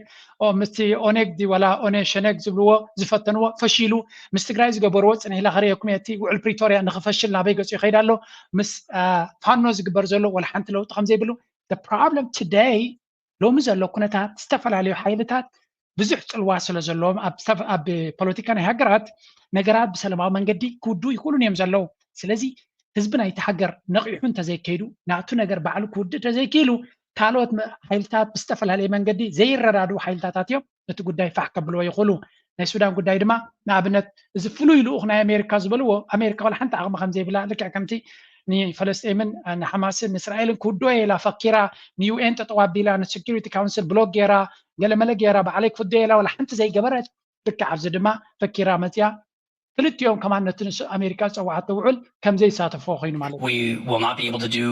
ምስቲ ኦነግ ወላ ኦነ ሸነግ ዝብልዎ ዝፈተንዎ ፈሺሉ ምስ ትግራይ ዝገበርዎ ፅንሕ ኢላ ከርእየኩም እቲ ውዕል ፕሪቶርያ ንክፈሽል ናበይ ገፁ ይኸይድ ኣሎ ምስ ፋኖ ዝግበር ዘሎ ወላ ሓንቲ ለውጢ ከምዘይብሉ problem today ሎሚ ዘሎ ኩነታት ዝተፈላለዩ ሓይልታት ብዙሕ ፅልዋ ስለ ዘለዎም ኣብ ፖለቲካ ናይ ሃገራት ነገራት ብሰላማዊ መንገዲ ክውድኡ ይኽእሉን እዮም ዘለዉ ስለዚ ህዝቢ ናይቲ ሃገር ነቒሑ እንተዘይከይዱ ናቱ ነገር ባዕሉ ክውድእ እንተዘይክኢሉ ካልኦት ሓይልታት ብዝተፈላለየ መንገዲ ዘይረዳድኡ ሓይልታታት እዮም ነቲ ጉዳይ ፋሕ ከብልዎ ይኽእሉ ናይ ሱዳን ጉዳይ ድማ ንኣብነት እዚ ፍሉይ ልኡኽ ናይ ኣሜሪካ ዝበልዎ ኣሜሪካ ዋላ ሓንቲ ዓቕሚ ከም ዘይብላ ልክዕ ከምቲ ንፈለስጢምን ንሓማስን ንእስራኤልን ክውድኦ ኢላ ፈኪራ ንዩኤን ጠጠው ኣቢላ ንሴኪሪቲ ካውንስል ብሎክ ገይራ ገለመለ ገይራ ባዕለይ ክውድኦ ኢላ ዋላ ሓንቲ ዘይገበረት ልክዕ ኣብዚ ድማ ፈኪራ መፅያ ክልቲኦም ከማን ነቲ ንሱ ኣሜሪካ ዝፀዋዓቶ ውዕል ከም ዘይሳተፍዎ ኮይኑ ማለት እዩ። We will not be able to do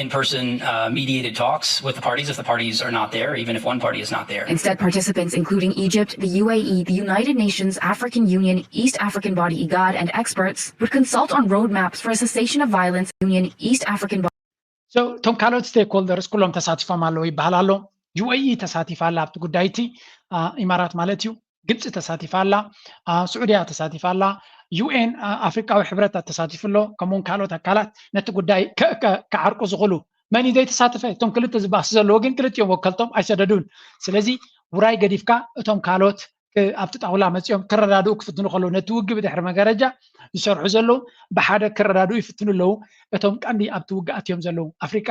in-person uh, mediated talks with the parties if the parties are not there, even if one party is not there. Instead, participants including Egypt, the U A E, the United Nations, African Union, East African Body IGAD, and experts would consult on roadmaps for a cessation of violence. Union, East African Body. So እቶም ካልኦት stakeholders ኩሎም ተሳቲፎም ኣለዉ ይበሃል ኣሎ። ዩ ኤ ኢ ተሳቲፋ ኣላ ኣብቲ ጉዳይ እቲ ኢማራት ማለት እዩ። ግብፂ ተሳቲፋ ኣላ፣ ስዑድያ ተሳቲፋ ኣላ፣ ዩ ኤን ኣፍሪቃዊ ሕብረት ተሳቲፉ ኣሎ፣ ከምኡውን ካልኦት ኣካላት ነቲ ጉዳይ ክዓርቁ ዝኽእሉ መን እዩ ዘይተሳተፈ? እቶም ክልተ ዝባእሱ ዘለዎ ግን ክልቲኦም ወከልቶም ኣይሰደዱን። ስለዚ ውራይ ገዲፍካ እቶም ካልኦት ኣብቲ ጣውላ መፂኦም ክረዳድኡ ክፍትኑ ከለዉ ነቲ ውግእ ብድሕሪ መጋረጃ ዝሰርሑ ዘለዉ ብሓደ ክረዳድኡ ይፍትኑ ኣለዉ። እቶም ቀንዲ ኣብቲ ውግእ ኣትዮም ዘለዉ ኣፍሪቃ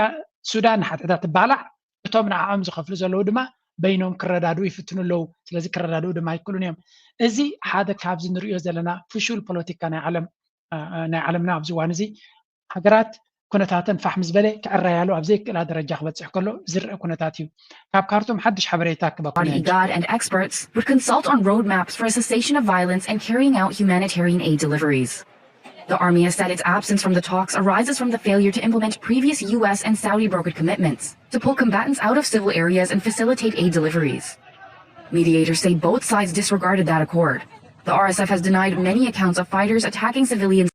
ሱዳን ንሓድሕዳ ትባላዕ እቶም ንዓኦም ዝኸፍሉ ዘለዉ ድማ በይኖም ክረዳድኡ ይፍትኑ ኣለዉ። ስለዚ ክረዳድኡ ድማ ኣይክእሉን እዮም። እዚ ሓደ ካብዚ ንሪኦ ዘለና ፍሹል ፖለቲካ ናይ ዓለም ናይ ዓለምና ኣብዚ እዋን እዚ ሃገራት ኩነታተን ፋሕ ምስ በለ ክዕረያሉ ኣብ ዘይክእላ ደረጃ ክበፅሕ ከሎ ዝረአ ኩነታት እዩ። ካብ ካርቱም ሓድሽ ሓበሬታ ክበኩም Body IGAD and experts would consult on roadmaps for a cessation of violence and carrying out humanitarian aid deliveries. The army has said its absence from the talks arises from the failure to implement previous U S and Saudi brokered commitments to pull combatants out of civil areas and facilitate aid deliveries. Mediators say both sides disregarded that accord. The R S F has denied many accounts of fighters attacking civilians.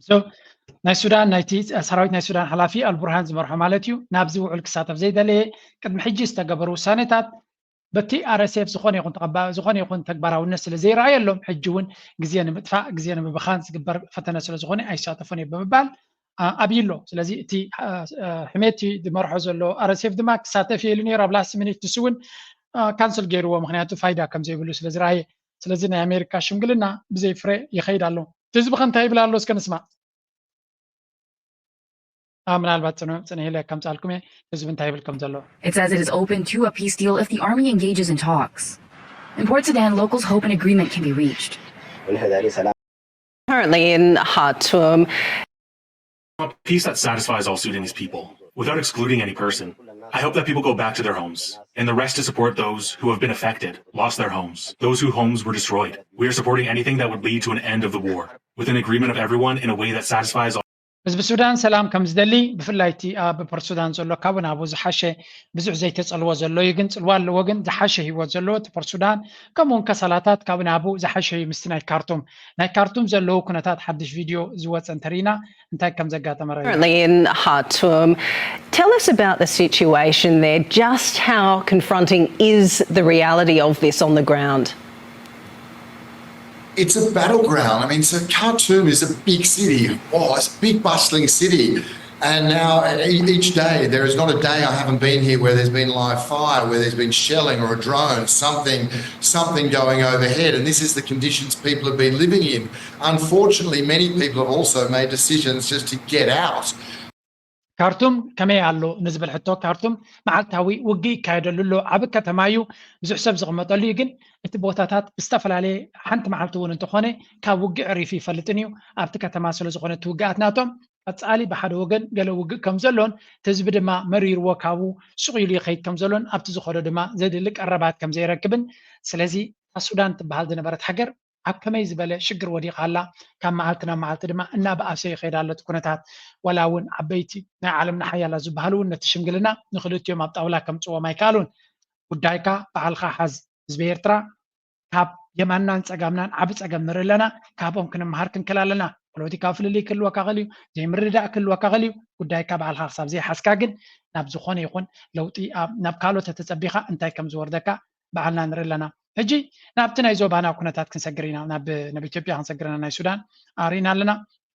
So ናይ ሱዳን ናይቲ ሰራዊት ናይ ሱዳን ሓላፊ ኣልቡርሃን ዝመርሖ ማለት እዩ ናብዚ ውዕል ክሳተፍ ዘይደለየ ቅድሚ ሕጂ ዝተገበሩ ውሳኔታት በቲ ኣር ኤስ ኤፍ ዝኾነ ይኹን ተቐባ-፣ ዝኾነ ይኹን ተግባራውነት ስለ ዘይረኣየሎም፣ ሕጂ እውን ግዜ ንምጥፋእ፣ ግዜ ንምብኻን ዝግበር ፈተነ ስለ ዝኾነ ኣይሳተፉን እየ ብምባል፣ ኣ-፣ ኣብዩ ኣሎ። ስለዚ እቲ፣ ኣ፣ ኣ፣ ሕሜቲ ዝመርሖ ዘሎ ኣር ኤስ ኤፍ ድማ ክሳተፍ እየ ኢሉ ነይሩ። ኣብ ላስት ሚኒት ንሱ እውን፣ ኣ፣ ካንስል ገይርዎ፣ ምኽንያቱ ፋይዳ ከም ዘይብሉ ስለ ዝረኣየ። ስለዚ ናይ ኣሜሪካ ሽምግልና ብዘይ ፍረ ይኸይድ ኣሎ። ህዝቢ ከ እንታይ ይብል ኣሎ? እስከ ንስማዕ። ኣ፣ ምናልባት ጽኑ-፣ ጽንሕ ኢለ ከምጽኣልኩም እየ፣ ህዝቢ እንታይ ይብል ከም ዘሎ። It says it is open to a peace deal if the army engages in talks. In Port Sudan, locals hope an agreement can be reached. Currently in Khartoum. A peace that satisfies all Sudanese people, without excluding any person. I hope that people go back to their homes, and the rest to support those who have been affected, lost their homes, those whose homes were destroyed. We are supporting anything that would lead to an end of the war, with an agreement of everyone in a way that satisfies all. ህዝቢ ሱዳን ሰላም ከም ዝደሊ፣ ብፍላይ እቲ ኣብ ፖርት ሱዳን ዘሎ ካብ ናብኡ ዝሓሸ ብዙሕ ዘይተጸልዎ ዘሎ እዩ፣ ግን ጽልዋ ኣለዎ። ግን ዝሓሸ ህይወት ዘለዎ እቲ ፖርት ሱዳን፣ ከምኡ እውን ከሰላታት ካብ ናብኡ ዝሓሸ እዩ ምስቲ ናይ ካርቱም። ናይ ካርቱም ዘለዉ ኩነታት ሓድሽ ቪድዮ ዝወጸ እንተርኢና እንታይ ከም ዘጋጠመ ረኣዩ። Currently in Khartoum. Tell us about the situation there, just how confronting is the reality of this on the ground? It's a battleground. I mean, so Khartoum is a big city. Oh, it's a big bustling city. And now e- each day, there is not a day I haven't been here where there's been live fire, where there's been shelling or a drone, something, something going overhead. And this is the conditions people have been living in. Unfortunately, many people have also made decisions just to get out. ካርቱም ከመይ ኣሎ ንዝብል ሕቶ፣ ካርቱም መዓልታዊ ውግእ ይካየደሉ ኣሎ። ዓቢ ከተማ እዩ፣ ብዙሕ ሰብ ዝቕመጠሉ እዩ። ግን እቲ ቦታታት ብዝተፈላለየ፣ ሓንቲ መዓልቲ እውን እንተኾነ ካብ ውግእ ዕሪፉ ይፈልጥን እዩ። ኣብቲ ከተማ ስለ ዝኾነ እቲ ውግኣት ናቶም፣ ቀጻሊ ብሓደ ወገን ገለ ውግእ ከም ዘሎን እቲ ህዝቢ ድማ መሪርዎ ካብኡ ሱቕ ኢሉ ይኸይድ ከም ዘሎን ኣብቲ ዝኸዶ ድማ ዘድሊ ቀረባት ከም ዘይረክብን፣ ስለዚ እታ ሱዳን ትበሃል ዝነበረት ሃገር ኣብ ከመይ ዝበለ ሽግር ወዲቓ ኣላ፣ ካብ መዓልቲ ናብ መዓልቲ ድማ እናበኣሰ ይኸይድ ኣሎ እቲ ኩነታት። ዋላ እውን ዓበይቲ ናይ ዓለምና ሓያላት ዝበሃሉ እውን ነቲ ሽምግልና ንክልቲኦም ኣብ ጣውላ ከምጽዎም ኣይከኣሉን። ጉዳይካ ባዕልኻ ሓዝ። ህዝቢ ኤርትራ ካብ የማንናን ጸጋምናን ዓቢ ጸገም ንርኢ ኣለና። ካብኦም ክንመሃር ክንክእል ኣለና። ፖለቲካዊ ፍልልይ ክህልወካ ክእል እዩ፣ ዘይምርድዳእ ክህልወካ ክእል እዩ። ጉዳይካ ባዕልኻ ክሳብ ዘይሓዝካ ግን ናብ ዝኾነ ይኹን ለውጢ ኣብ ናብ ካልኦት ተተጸቢኻ እንታይ ከም ዝወርደካ ባዕልና ንርኢ ኣለና። ሕጂ ናብቲ ናይ ዞባና ኩነታት ክንሰግር ኢና። ናብ ናብ ኢትዮጵያ ክንሰግር ኢና። ናይ ሱዳን ኣርኢና ኣለና።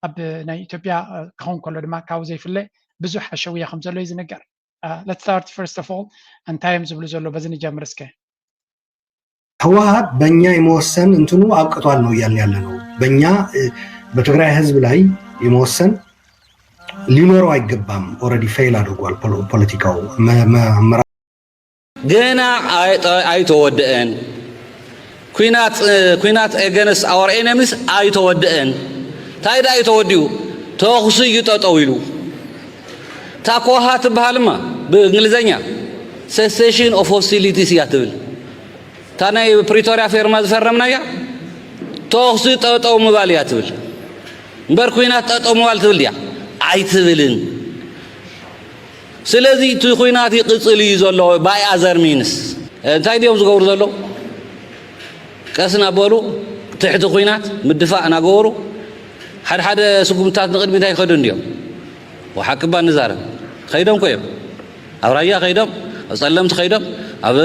ኣብ ናይ ኢትዮጵያ ክኸውን ከሎ ድማ ካብኡ ዘይፍለ ብዙሕ ሓሸውያ ከም ዘሎ እዩ ዝንገር። Let's start first of all እንታይ እዮም ዝብሉ ዘሎ በዚ ንጀምር እስከ። ህወሓት በእኛ የመወሰን እንትኑ አብቅቷል ነው እያልን ያለ ነው። በእኛ በትግራይ ህዝብ ላይ የመወሰን ሊኖረው አይገባም። Already fail አድርጓል ፖለቲካው አመራር። ገና ኣይተወደአን። ኲናት against our enemies ኣይተወደአን። እንታይ ደኣ እዩ ተወዲኡ? ተኹሲ እዩ ጠጠው ኢሉ። ታኮሃ ትበሃልማ ብእንግሊዘኛ cessation of hostilities እያ ትብል። እታ ናይ ፕሪቶርያ ፌርማ ዝፈረምናያ ተኹሲ ጠጠው ምባል እያ ትብል እምበር ኲናት ጠጠው ምባል ትብል ድያ? ኣይትብልን። ስለዚ እቲ ኲናት ይቕጽል እዩ ዘሎ by other means። እንታይ ድዮም ዝገብሩ ዘለዉ? ቀስ እናበሉ ትሕቲ ኲናት ምድፋእ እናገበሩ ሓደ ሓደ ስጉምትታት ንቕድሚት ኣይኸዱን ድዮም? ሓቂ እባ ንዛረብ። ከይዶም እኮ እዮም። ኣብ ራያ ከይዶም፣ ኣብ ጸለምቲ ከይዶም፣ ኣብ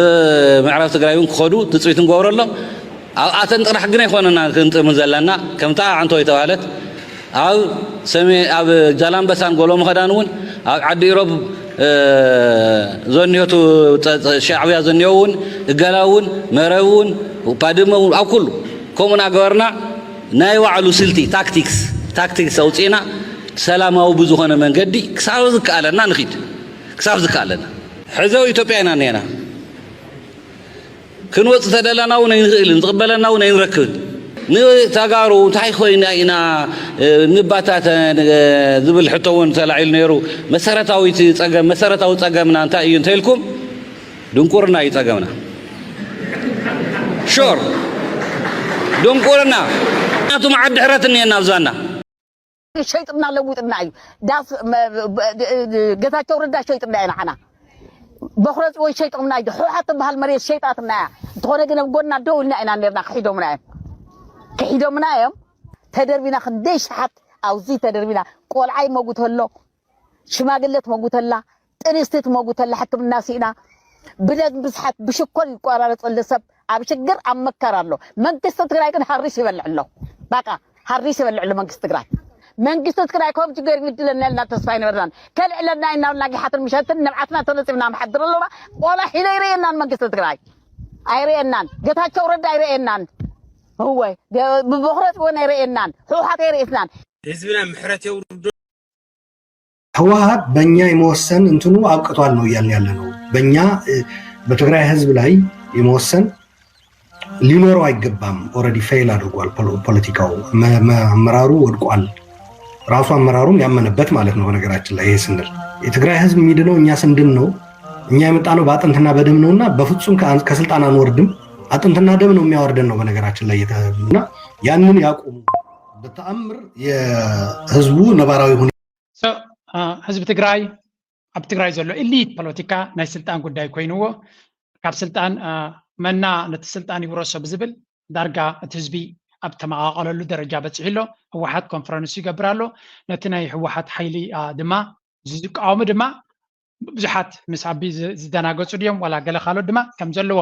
ምዕራብ ትግራይ እውን ክኸዱ ትጽቢት ንገብረሎም። ኣብኣተን ጥራሕ ግን ኣይኮነና ክንጥምን ዘለና። ከምታ ዓንቶ የተባህለት ኣብ ሰሜ ኣብ ዛላምበሳን ጎሎ ምኸዳን እውን ኣብ ዓዲ ኢሮብ ዘኒሆቱ ሻዕብያ ዘኒሆ እውን እገላ እውን መረብ እውን ባድመ እውን ኣብ ኩሉ ከምኡ እናገበርና ናይ ባዕሉ ስልቲ ታክቲክስ ታክቲክስ ኣውፂእና ሰላማዊ ብዝኾነ መንገዲ ክሳብ ዝከኣለና ንኺድ ክሳብ ዝከኣለና ሕዚ ኣብ ኢትዮጵያ ኢና እኒአና። ክንወፅ ተደለና እውን ኣይንኽእልን፣ ዝቕበለና እውን ኣይንረክብን። ንተጋሩ እንታይ ኮይና ኢና ንባታተን ዝብል ሕቶ እውን ተላዒሉ ነይሩ። መሰረታዊቲ ፀገም መሰረታዊ ፀገምና እንታይ እዩ እንተኢልኩም ድንቁርና እዩ ፀገምና። ሹር ድንቁርና። ምክንያቱ መዓት ድሕረት እኒአና ኣብዛና። ሸይጥና ለዊጥና እዩ ዳስ ገታቸው ረዳ ሸይጥና ኢና ሓና በኩረ ፅወይ ሸይጦምና እዩ ሕወሓት ትበሃል መሬት ሸይጣትና እያ። እንተኾነ ግን ኣብ ጎና ደው ኢልና ኢና ነርና ክሒዶምና እዮም ክሒዶምና እዮም። ተደርቢና ክንደይ ሸሓት ኣብዚ ተደርቢና ቆልዓ ይመጉተሎ ሽማግለ ትመጉተላ ጥንስቲ ትመጉተላ ሕክምና ስኢና ብደግ ብስሓት ብሽኮል ይቆራረፀሉ ሰብ ኣብ ሽግር ኣብ መከራ ኣሎ። መንግስቲ ትግራይ ግን ሃሪሽ ይበልዕ ኣሎ። በቃ ሃሪሽ ይበልዕ ኣሎ መንግስቲ ትግራይ። መንግስቲ ትግራይ ከም ችግር ይግድለና ኢልና ተስፋ ኣይነበርናን። ከልዕለና ኢና ናጊሓትን ምሸትን ንብዓትና ተነፂብና ንሓድር ኣለና። ቆላሕ ኢለ ኣይርእየናን መንግስቲ ትግራይ ኣይርእየናን። ጌታቸው ረዳ ኣይርእየናን። እወ ብበኩረት እውን ኣይርእየናን። ህውሓት ኣይርእስናን። ህዝብና ምሕረት የውርዶ። ህወሓት በእኛ የመወሰን እንትኑ አብቅቷል ነው እያልን ያለ ነው። በእኛ በትግራይ ህዝብ ላይ የመወሰን ሊኖረው አይገባም። already fail አድርጓል ፖለቲካው። አመራሩ ወድቋል። ራሱ አመራሩም ያመነበት ማለት ነው። በነገራችን ላይ ይሄ ስንል የትግራይ ህዝብ የሚድነው እኛ ስንድን ነው። እኛ የመጣነው በአጥንትና በደም ነውና በፍጹም ከስልጣን አንወርድም። አጥንትና ደም ነው የሚያወርደን ነው በነገራችን ላይ እና ያንን ያቁሙ። በተአምር የህዝቡ ነባራዊ ሁኔታ ህዝቢ ትግራይ ኣብ ትግራይ ዘሎ ኢሊት ፖለቲካ ናይ ስልጣን ጉዳይ ኮይንዎ ካብ ስልጣን መና ነቲ ስልጣን ይውረሶ ብዝብል ዳርጋ እቲ ህዝቢ ኣብ ተመቓቐለሉ ደረጃ በፂሑ ኣሎ። ህወሓት ኮንፈረንስ ይገብር ኣሎ። ነቲ ናይ ህወሓት ሓይሊ ድማ ዝቃወሙ ድማ ብዙሓት ምስ ኣቢ ዝደናገፁ ድዮም ዋላ ገለ ካልኦት ድማ ከም ዘለዎ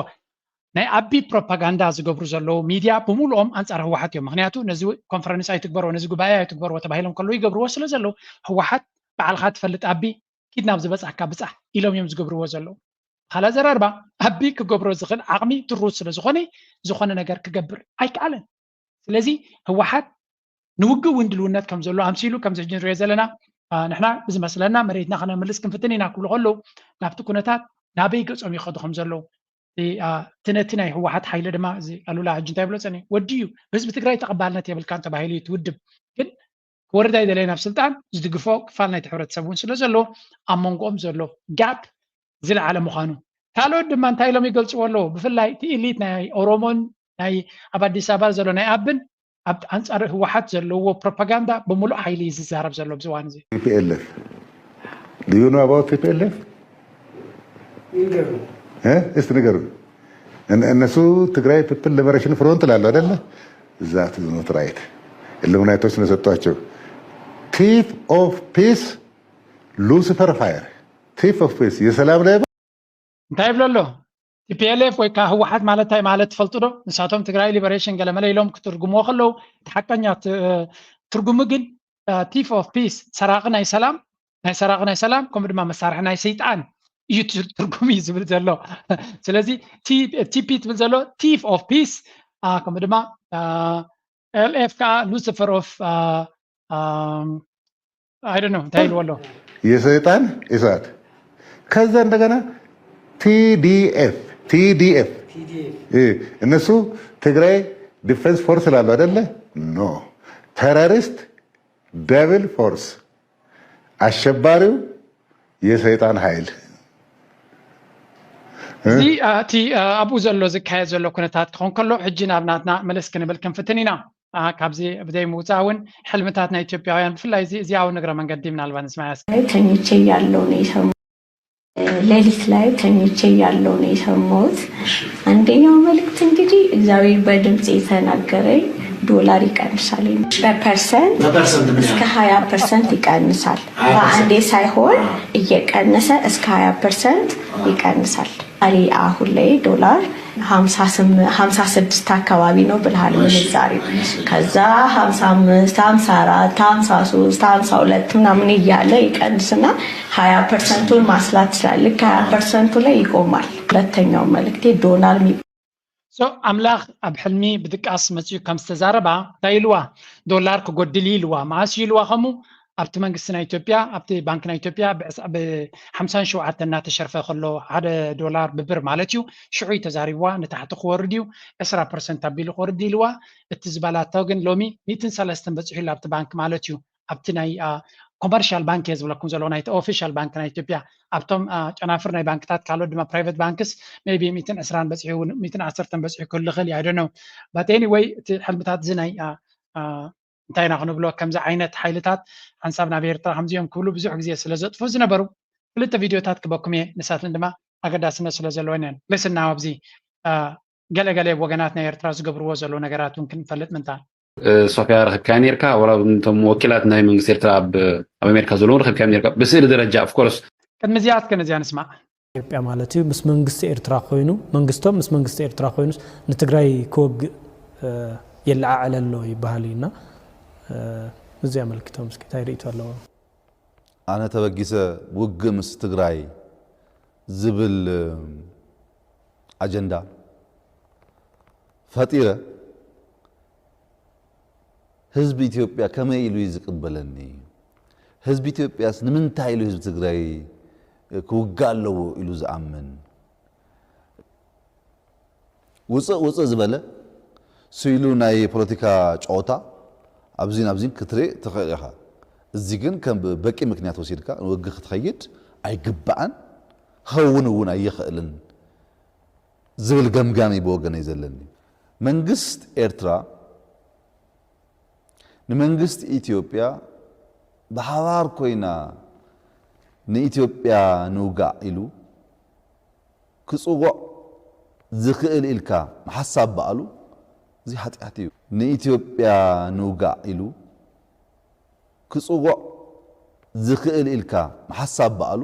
ናይ ኣቢ ፕሮፓጋንዳ ዝገብሩ ዘለዉ ሚድያ ብምሉኦም ኣንፃር ህወሓት እዮም። ምክንያቱ ነዚ ኮንፈረንስ ኣይትግበርዎ ነዚ ጉባኤ ኣይትግበርዎ ተባሂሎም ከለዉ ይገብርዎ ስለ ዘለዉ ህወሓት ባዕልካ ትፈልጥ ኣቢ ኪድ ናብ ዝበፃሕካ ብፃሕ ኢሎም እዮም ዝገብርዎ ዘለዉ። ካልእ ኣዘራርባ ኣቢ ክገብሮ ዝኽእል ዓቕሚ ትሩዝ ስለ ዝኾነ ዝኾነ ነገር ክገብር ኣይከኣለን። ስለዚ ህወሓት ንውግእ እውን ድልውነት ከም ዘሎ ኣምሲሉ ከምዚ ሕጂ ንሪኦ ዘለና ንሕና ብዝመስለና መሬትና ከነምልስ ክንፍትን ኢና ክብሉ ከለዉ ናብቲ ኩነታት ናበይ ገፆም ይኸዱ ከም ዘለዉ እቲ ነቲ ናይ ህወሓት ሓይሊ ድማ እዚ ኣሉላ ሕጂ እንታይ ብሎ ፀኒ ወዲ እዩ ህዝቢ ትግራይ ተቐባልነት የብልካን ተባሂሉ እዩ ትውድብ ግን ክወርድ ኣይደለየ ናብ ስልጣን ዝድግፎ ክፋል ናይቲ ሕብረተሰብ እውን ስለ ዘሎ ኣብ መንጎኦም ዘሎ ጋፕ ዝለዓለ ምዃኑ ካልኦት ድማ እንታይ ኢሎም ይገልፅዎ ኣለዉ ብፍላይ እቲ ኢሊት ናይ ኦሮሞን ናይ ኣብ ኣዲስ ኣበባ ዘሎ ናይ ኣብን ኣብ ኣንፃር ህወሓት ዘለዎ ፕሮፓጋንዳ ብምሉእ ሓይሊ እዩ ዝዛረብ ዘሎ ኣብዚ እዋን እዚ ቲፒኤልኤፍ Do you know about ቲፒኤልኤፍ እስቲ ንገሩ። እነሱ ትግራይ ፒፕል ሊበሬሽን ፍሮንት ላሉ አደለ? That is not right። ኢሉሚናይቶች ነው የሰጧቸው። Thief of peace Lucifer fire። Thief of peace የሰላም ሌባ። እንታይ ይብሎ ኣሎ? ቲፒኤልኤፍ ወይ ከዓ ህወሓት ማለት እንታይ ማለት ትፈልጡ ዶ? ንሳቶም ትግራይ ሊበሬሽን ገለመለ ኢሎም ክትርጉምዎ ከለዉ እቲ ሓቀኛ ትርጉሙ ግን ቲፍ ኦፍ ፒስ ሰራቂ ናይ ሰላም ናይ ሰራቂ ናይ ሰላም ከምኡ ድማ መሳርሒ ናይ ሰይጣን እዩ ትርጉም እዩ ዝብል ዘሎ። ስለዚ ቲፒ ትብል ዘሎ ቲፍ ኦፍ ፒስ ከምኡ ድማ ኤልኤፍ ከዓ ሉሲፈር ኦፍ I don't know እንታይ ይልዎ ኣሎ የሰይጣን እሳት ከዛ እንደገና ቲዲኤፍ ቲዲኤፍ እነሱ ትግራይ ዲፌንስ ፎርስ ላሉ አይደለ? No terrorist devil force አሸባሪው የሰይጣን ኃይል እዚ እቲ ኣብኡ ዘሎ ዝካየድ ዘሎ ኩነታት ክኾን ከሎ ሕጂ ናብ ናትና መለስ ክንብል ክንፍትን ኢና። ካብዚ ብዘይ ምውፃእ እውን ሕልምታት ናይ ኢትዮጵያውያን ብፍላይ እዚ እዚኣ እውን እግረ መንገዲ ምናልባት ንስማያስ ተኝቼ ያለው ነው የሰማሁት። ሌሊት ላይ ተኝቼ ያለው ነው የሰማሁት። አንደኛው መልእክት እንግዲህ እግዚአብሔር በድምፅ የተናገረኝ ዶላር ይቀንሳል በፐርሰንት እስከ ሀያ ፐርሰንት ይቀንሳል። በአንዴ ሳይሆን እየቀነሰ እስከ ሀያ ፐርሰንት ይቀንሳል። ዛሬ አሁን ላይ ዶላር ሀምሳ ስድስት አካባቢ ነው ብልሃል ምንዛሬው። ከዛ ሀምሳ አምስት ሀምሳ አራት ሀምሳ ሶስት ሀምሳ ሁለት ምናምን እያለ ይቀንስና ሀያ ፐርሰንቱን ማስላት ይችላል። ልክ ሀያ ፐርሰንቱ ላይ ይቆማል። ሁለተኛው መልእክቴ ዶላር ኣምላኽ ኣብ ሕልሚ ብድቃስ መፅኡ ከም ዝተዛረባ እንታይ ኢልዋ ዶላር ክጎድል ኢልዋ መዓስ ኢልዋ ከምኡ ኣብቲ መንግስቲ ናይ ኢትዮጵያ ኣብቲ ባንክ ናይ ኢትዮጵያ ብሓምሳን ሸውዓተ እናተሸርፈ ከሎ ሓደ ዶላር ብብር ማለት እዩ ሽዑ ተዛሪብዋ ንታሕቲ ክወርድ እዩ ዕስራ ፐርሰንት ኣቢሉ ክወርድ ኢልዋ እቲ ዝበላቶ ግን ሎሚ ሚእትን ሰለስተን በፂሑ ኢሉ ኣብቲ ባንክ ማለት እዩ ኣብቲ ናይ ኮመርሻል ባንክ እየ ዝብለኩም ዘለዎ ናይቲ ኦፊሻል ባንክ ናይ ኢትዮጵያ ኣብቶም ጨናፍር ናይ ባንክታት ካልኦት ድማ ፕራይቨት ባንክስ maybe ሚእትን ዕስራን በፂሑ ሚእትን ዓሰርተን በፂሑ ክህሉ ይኽእል እዩ ኣይደነው but anyway እቲ ሕልምታት እዚ ናይ እንታይ ኢና ክንብሎ ከምዚ ዓይነት ሓይልታት ሓንሳብ ናብ ኤርትራ ከምዚኦም ክብሉ ብዙሕ ግዜ ስለ ዘጥፉ ዝነበሩ ክልተ ቪድዮታት ክበኩም እየ ንሳትን ድማ ኣገዳስነት ስለ ዘለወን እየን ልስና ኣብዚ ገለገለ ወገናት ናይ ኤርትራ ዝገብርዎ ዘሎ ነገራት እውን ክንፈልጥ ምንታን ሶፊያ ረክብካያ ነርካ ወላ ቶም ወኪላት ናይ መንግስቲ ኤርትራ ኣብ ኣሜሪካ ዘለውን ረክብካያ ነርካ ብስእሊ ደረጃ of course ቅድሚ እዚኣ እስከ ነዚኣ ንስማዕ ኢትዮጵያ ማለት እዩ ምስ መንግስቲ ኤርትራ ኮይኑ መንግስቶም ምስ መንግስቲ ኤርትራ ኮይኑስ ንትግራይ ክወግእ የለዓዕል ኣሎ ይበሃል እዩ እና እዚ ኣመልኪቶም እስኪ እንታይ ርእይቶ ኣለዎም? ኣነ ተበጊሰ ውግእ ምስ ትግራይ ዝብል ኣጀንዳ ፈጢረ ህዝቢ ኢትዮጵያ ከመይ ኢሉ እዩ ዝቅበለኒ? ህዝቢ ኢትዮጵያስ ንምንታይ ኢሉ ህዝቢ ትግራይ ክውጋእ ኣለዎ ኢሉ ዝኣምን? ውፅእ ውፅእ ዝበለ ስኢሉ ናይ ፖለቲካ ጨወታ ኣብዚን ኣብዚን ክትርኢ ትኽእል ኢኻ። እዚ ግን ከም በቂ ምክንያት ወሲድካ ንውግእ ክትኸይድ ኣይግባእን፣ ክኸውን እውን ኣይኽእልን ዝብል ገምጋም እዩ ብወገነይ ዘለኒ። መንግስት ኤርትራ ንመንግስት ኢትዮጵያ ብሓባር ኮይና ንኢትዮጵያ ንውጋእ ኢሉ ክፅውዕ ዝኽእል ኢልካ ምሓሳብ በኣሉ እዚ ሓጢኣት እዩ። ንኢትዮጵያ ንውጋእ ኢሉ ክፅውዕ ዝኽእል ኢልካ ምሓሳብ በኣሉ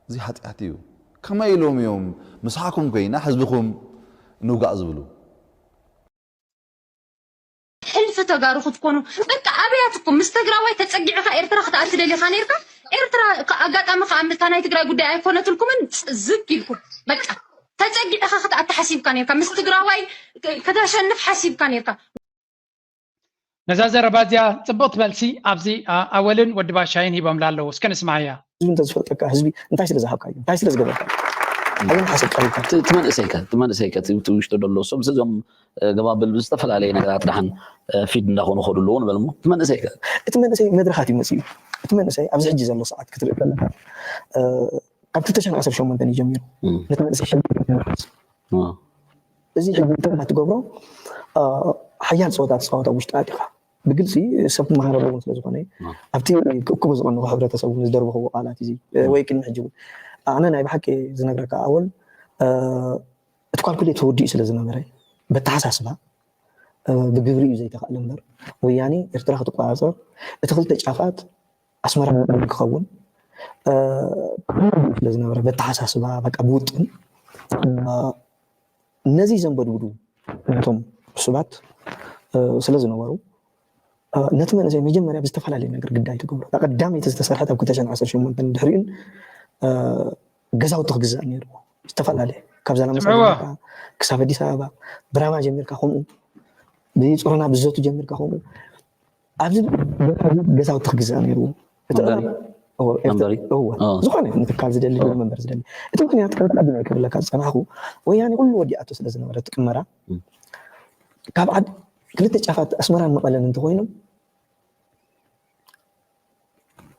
እዚ ሓጢኣት እዩ። ከመይ ኢሎም እዮም ምሳኹም ኮይና ህዝብኹም ንውጋእ ዝብሉ? ሕልፊ ተጋሩ ክትኮኑ በቃ ኣብያትኩም ምስ ትግራዋይ ተፀጊዕኻ ኤርትራ ክትኣቲ ደሊኻ ነርካ። ኤርትራ ኣጋጣሚ ከዓ ምስታ ናይ ትግራይ ጉዳይ ኣይኮነትልኩምን። ዝግ ኢልኩም በቃ ተፀጊዕኻ ክትኣቲ ሓሲብካ ነርካ። ምስ ትግራዋይ ከተሸንፍ ሓሲብካ ነርካ። ነዛ ዘረባ እዚኣ ፅብቕቲ መልሲ ኣብዚ ኣወልን ወዲ ባሻይን ሂቦምላ ኣለዉ። እስከ ንስማዓያ። ህዝቢ እንተዝፈልጠካ ህዝቢ እንታይ ስለ ዝሃብካዮ እንታይ ስለ ዝገበርካ ኣየን ሓሰብ ቀሪብካ እቲ መንእሰይከ እቲ መንእሰይከ እቲ ውሽጡ ደሎ እሶም እዞም ገባብል ብዝተፈላለየ ነገራት ደሓን ፊድ እንዳኾኑ ከዱ ኣለዎ ንበል እሞ እቲ መንእሰይከ እቲ መንእሰይ መድረኻት እዩ መፅኡ እቲ መንእሰይ ኣብዚ ሕጂ ዘሎ ሰዓት ክትርኢ ከለካ ካብ ክልተ ሽሕን ዓሰርተ ሸሞንተን እዩ ጀሚሩ ነቲ መንእሰይ ሕጂ እዚ ሕጂ ትግርኛ ትገብሮ ሓያል ፀወታ ትፃወት ኣብ ውሽጢ ኣዲኻ ብግልፂ ሰብ ክመሃረሉ እውን ስለዝኾነ ኣብቲ ክእክቡ ዝቐንኹ ሕብረተሰብ እውን ዝደርበኽዎ ቃላት እዚ ወይ ቅድሚ ሕጂ እውን ኣነ ናይ ብሓቂ ዝነግረካ ኣወል እቲ ካልኩሌት ተወዲኡ ስለ ዝነበረ በተሓሳስባ ብግብሪ እዩ ዘይተኽኣለ እምበር ወያኔ ኤርትራ ክትቆፃፀር እቲ ክልተ ጫፋት ኣስመራ መቐለን ክኸውን ስለ ዝነበረ በተሓሳስባ በቃ ብውጥን ነዚ ዘንበድብዱ ነቶም ዕሱባት ስለ ዝነበሩ ነቲ መንእሰይ መጀመርያ ብዝተፈላለየ ነገር ግዳይ ትገብሮ እታ ቀዳመይቲ ዝተሰርሐት ኣብ ክልተ ሽሕን ዓሰርተ ሸሞንተን ድሕሪኡን ገዛውቲ ክግዛእ ነይርዎ ዝተፈላለየ ካብ ዛላምበሳ ጀሚርካ ክሳብ ኣዲስ ኣበባ ብራማ ጀሚርካ ከምኡ ብፅሩና ብዘቱ ጀሚርካ ከምኡ ኣብዚ ቦታ እዚ ገዛውቲ ክግዛእ ነይርዎ እቲ መንበሪ? እዋ፣ ኤርትራ- መንበሪ? እዋ፣ አ። ዝኾነ ይኹን ትካል ዝደሊ አ። መንበር ዝደሊ እቲ ምክንያት ከም ቀዳማይ ክብለካ ዝፀናሕኩ ወያኔ ኩሉ ወዲኣቶ ስለ ዝነበረ ትቅመራ ም። ካብ ዓድ ክልተ ጫፋት ኣስመራን መቐለን እንተኮይኖም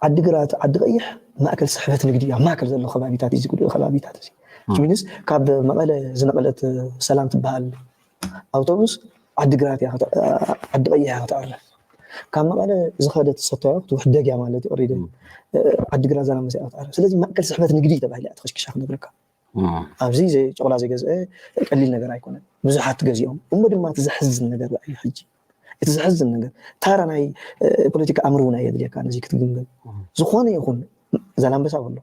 ዓዲግራት ዓዲ ቀይሕ ማእከል ስሕበት ንግዲ ኣብ ማእከል ዘሎ ከባቢታት እዩ ዝጉድኡ ከባቢታት እዚ ም። ሚንስ ካብ መቐለ ዝነቐለት ሰላም ትበሃል ኣውቶቡስ ዓዲግራት እያ ዓዲ ቀይሕ እያ ክትዕርፍ ካብ መቐለ ዝኸደት ሰቶያ ክትውሕደግ እያ ማለት እዩ ኦሬዲ ዓዲግራት ዛላምበሳ እያ ክትዕርፍ ስለዚ ማእከል ስሕበት ንግዲ ተባሂላ እያ ተኸሽኪሻ ክነግረካ ኣብዚ ጨቕላ ዘይገዝአ ቀሊል ነገር ኣይኮነን ብዙሓት ገዚኦም እሞ ድማ እቲ ዘሕዝን ነገር እዩ ሕጂ እቲ ዘሕዝን ነገር ታራ ናይ ፖለቲካ ኣምር እውን ኣየድልየካ ነዚ ክትግምገም ዝኾነ ይኹን ዛላምበሳ በሎ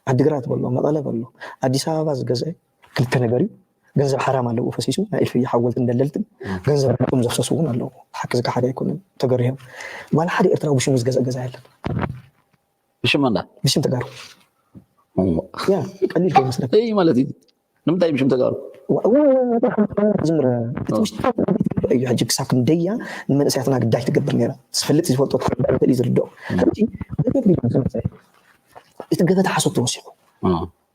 ዓዲግራት በሎ መቐለ በሎ ኣዲስ ኣበባ ዝገዝአ ክልተ ነገር እዩ ገንዘብ ሓራም ኣለዎ ፈሲሱ ናይ ኢልፍያ ሓወልትን ደለልትን ገንዘብ ቁም ዘፍሰሱ እውን ኣለዎ ሓቂ ዝከሓደ ኣይኮነን ተገሪሆም ዋላ ሓደ ኤርትራዊ ብሽሙ ዝገዝአ ገዛ የለን ብሽም እንዳ ብሽም ተጋሩ ያ ቀሊል ከይመስለካ እይ ማለት እዩ ንምንታይ ብሽም ተጋሩ ዝምር እዩ ሕጂ ክሳብ ክንደያ ንመንእሰያትና ግዳይ ትገብር ነራ ዝፈልጥ ዝፈልጦ ተፈሊ ዝርድኦ ሕጂ እቲ ገበታ ሓሶት ተወሲኹ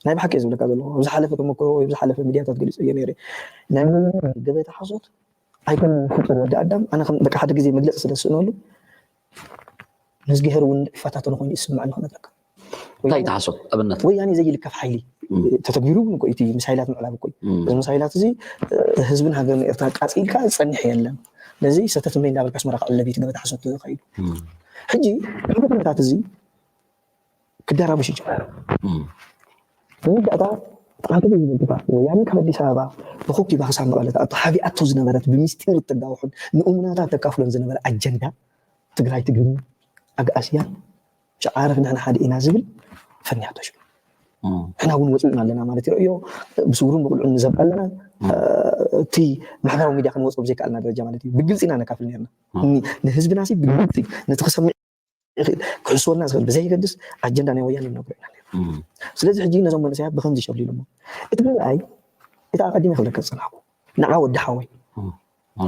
ናይ ብሓቂ ዝብለካ ዘለኹ ኣብ ዝሓለፈ ተመክሮ ወይ ዝሓለፈ ሚድያታት ገሊፀዮ ነይረ ናይ ገበታ ሓሶት ኣይኮነ ፍጡር ወዲ ኣዳም ኣነ ከም በቃ ሓደ ግዜ መግለፂ ስለ ዝስእነሉ ንእዝግሄር እውን ይፈታተኖ ኮይኑ ይስምዐኒ ክነግረካ እንታይ ተሓሶት ኣብነት ወያኔ ዘይልከፍ ሓይሊ ተተግቢሩ እውን እኮ እቲ ሚሳይላት ምዕላብ እኮ እዚ ሚሳይላት እዚ ህዝብን ሃገርን ኤርትራ ቃፂልካ ዝፀንሕ የለን ነዚ ሰተት እምበይ እንዳበልካ ኣስመራ ክዕለብ እዩ ትገበ ተሓሶት ተኸይዱ ሕጂ እዚ ኩነታት እዚ ክደራበሽ ይጀምር መወዳእታ ጥቃንተ ዘይዝብል ጥፋ ወያኔ ካብ ኣዲስ ኣበባ ብኮኪባ ክሳብ መቐለ ተኣቶ ሓቢኣቶ ዝነበረት ብሚስጢር እተጋውሑን ንእሙናታት ተካፍሎን ዝነበረ ኣጀንዳ ትግራይ ትግርኛ ኣግኣስያን ሸዓርፍ ንሕና ሓደ ኢና ዝብል ፈንያቶ ሽዑ ንሕና እውን ወፂእና ኣለና ማለት እዩ። ዮ ብስውሩን ብቁልዑን ንዘብ ኣለና። እቲ ማሕበራዊ ሚድያ ክንወፅኦ ብዘይከኣልና ደረጃ ማለት እዩ። ብግልፂ ኢና ነካፍል ነርና። ንህዝብና ሲ ብግልፂ ነቲ ክሰምዕ ይኽእል ክሕስወልና ዝኽእል ብዘይገድስ ኣጀንዳ ናይ ወያነ ነግሮ ኢና። ስለዚ ሕጂ ነዞም መንእሰያት ብከምዚ ሸብሊሎሞ እቲ ብኣይ እቲ ኣቀዲመ ክብለካ ዝፀናሕኩ ንዓ ወዲ ሓወይ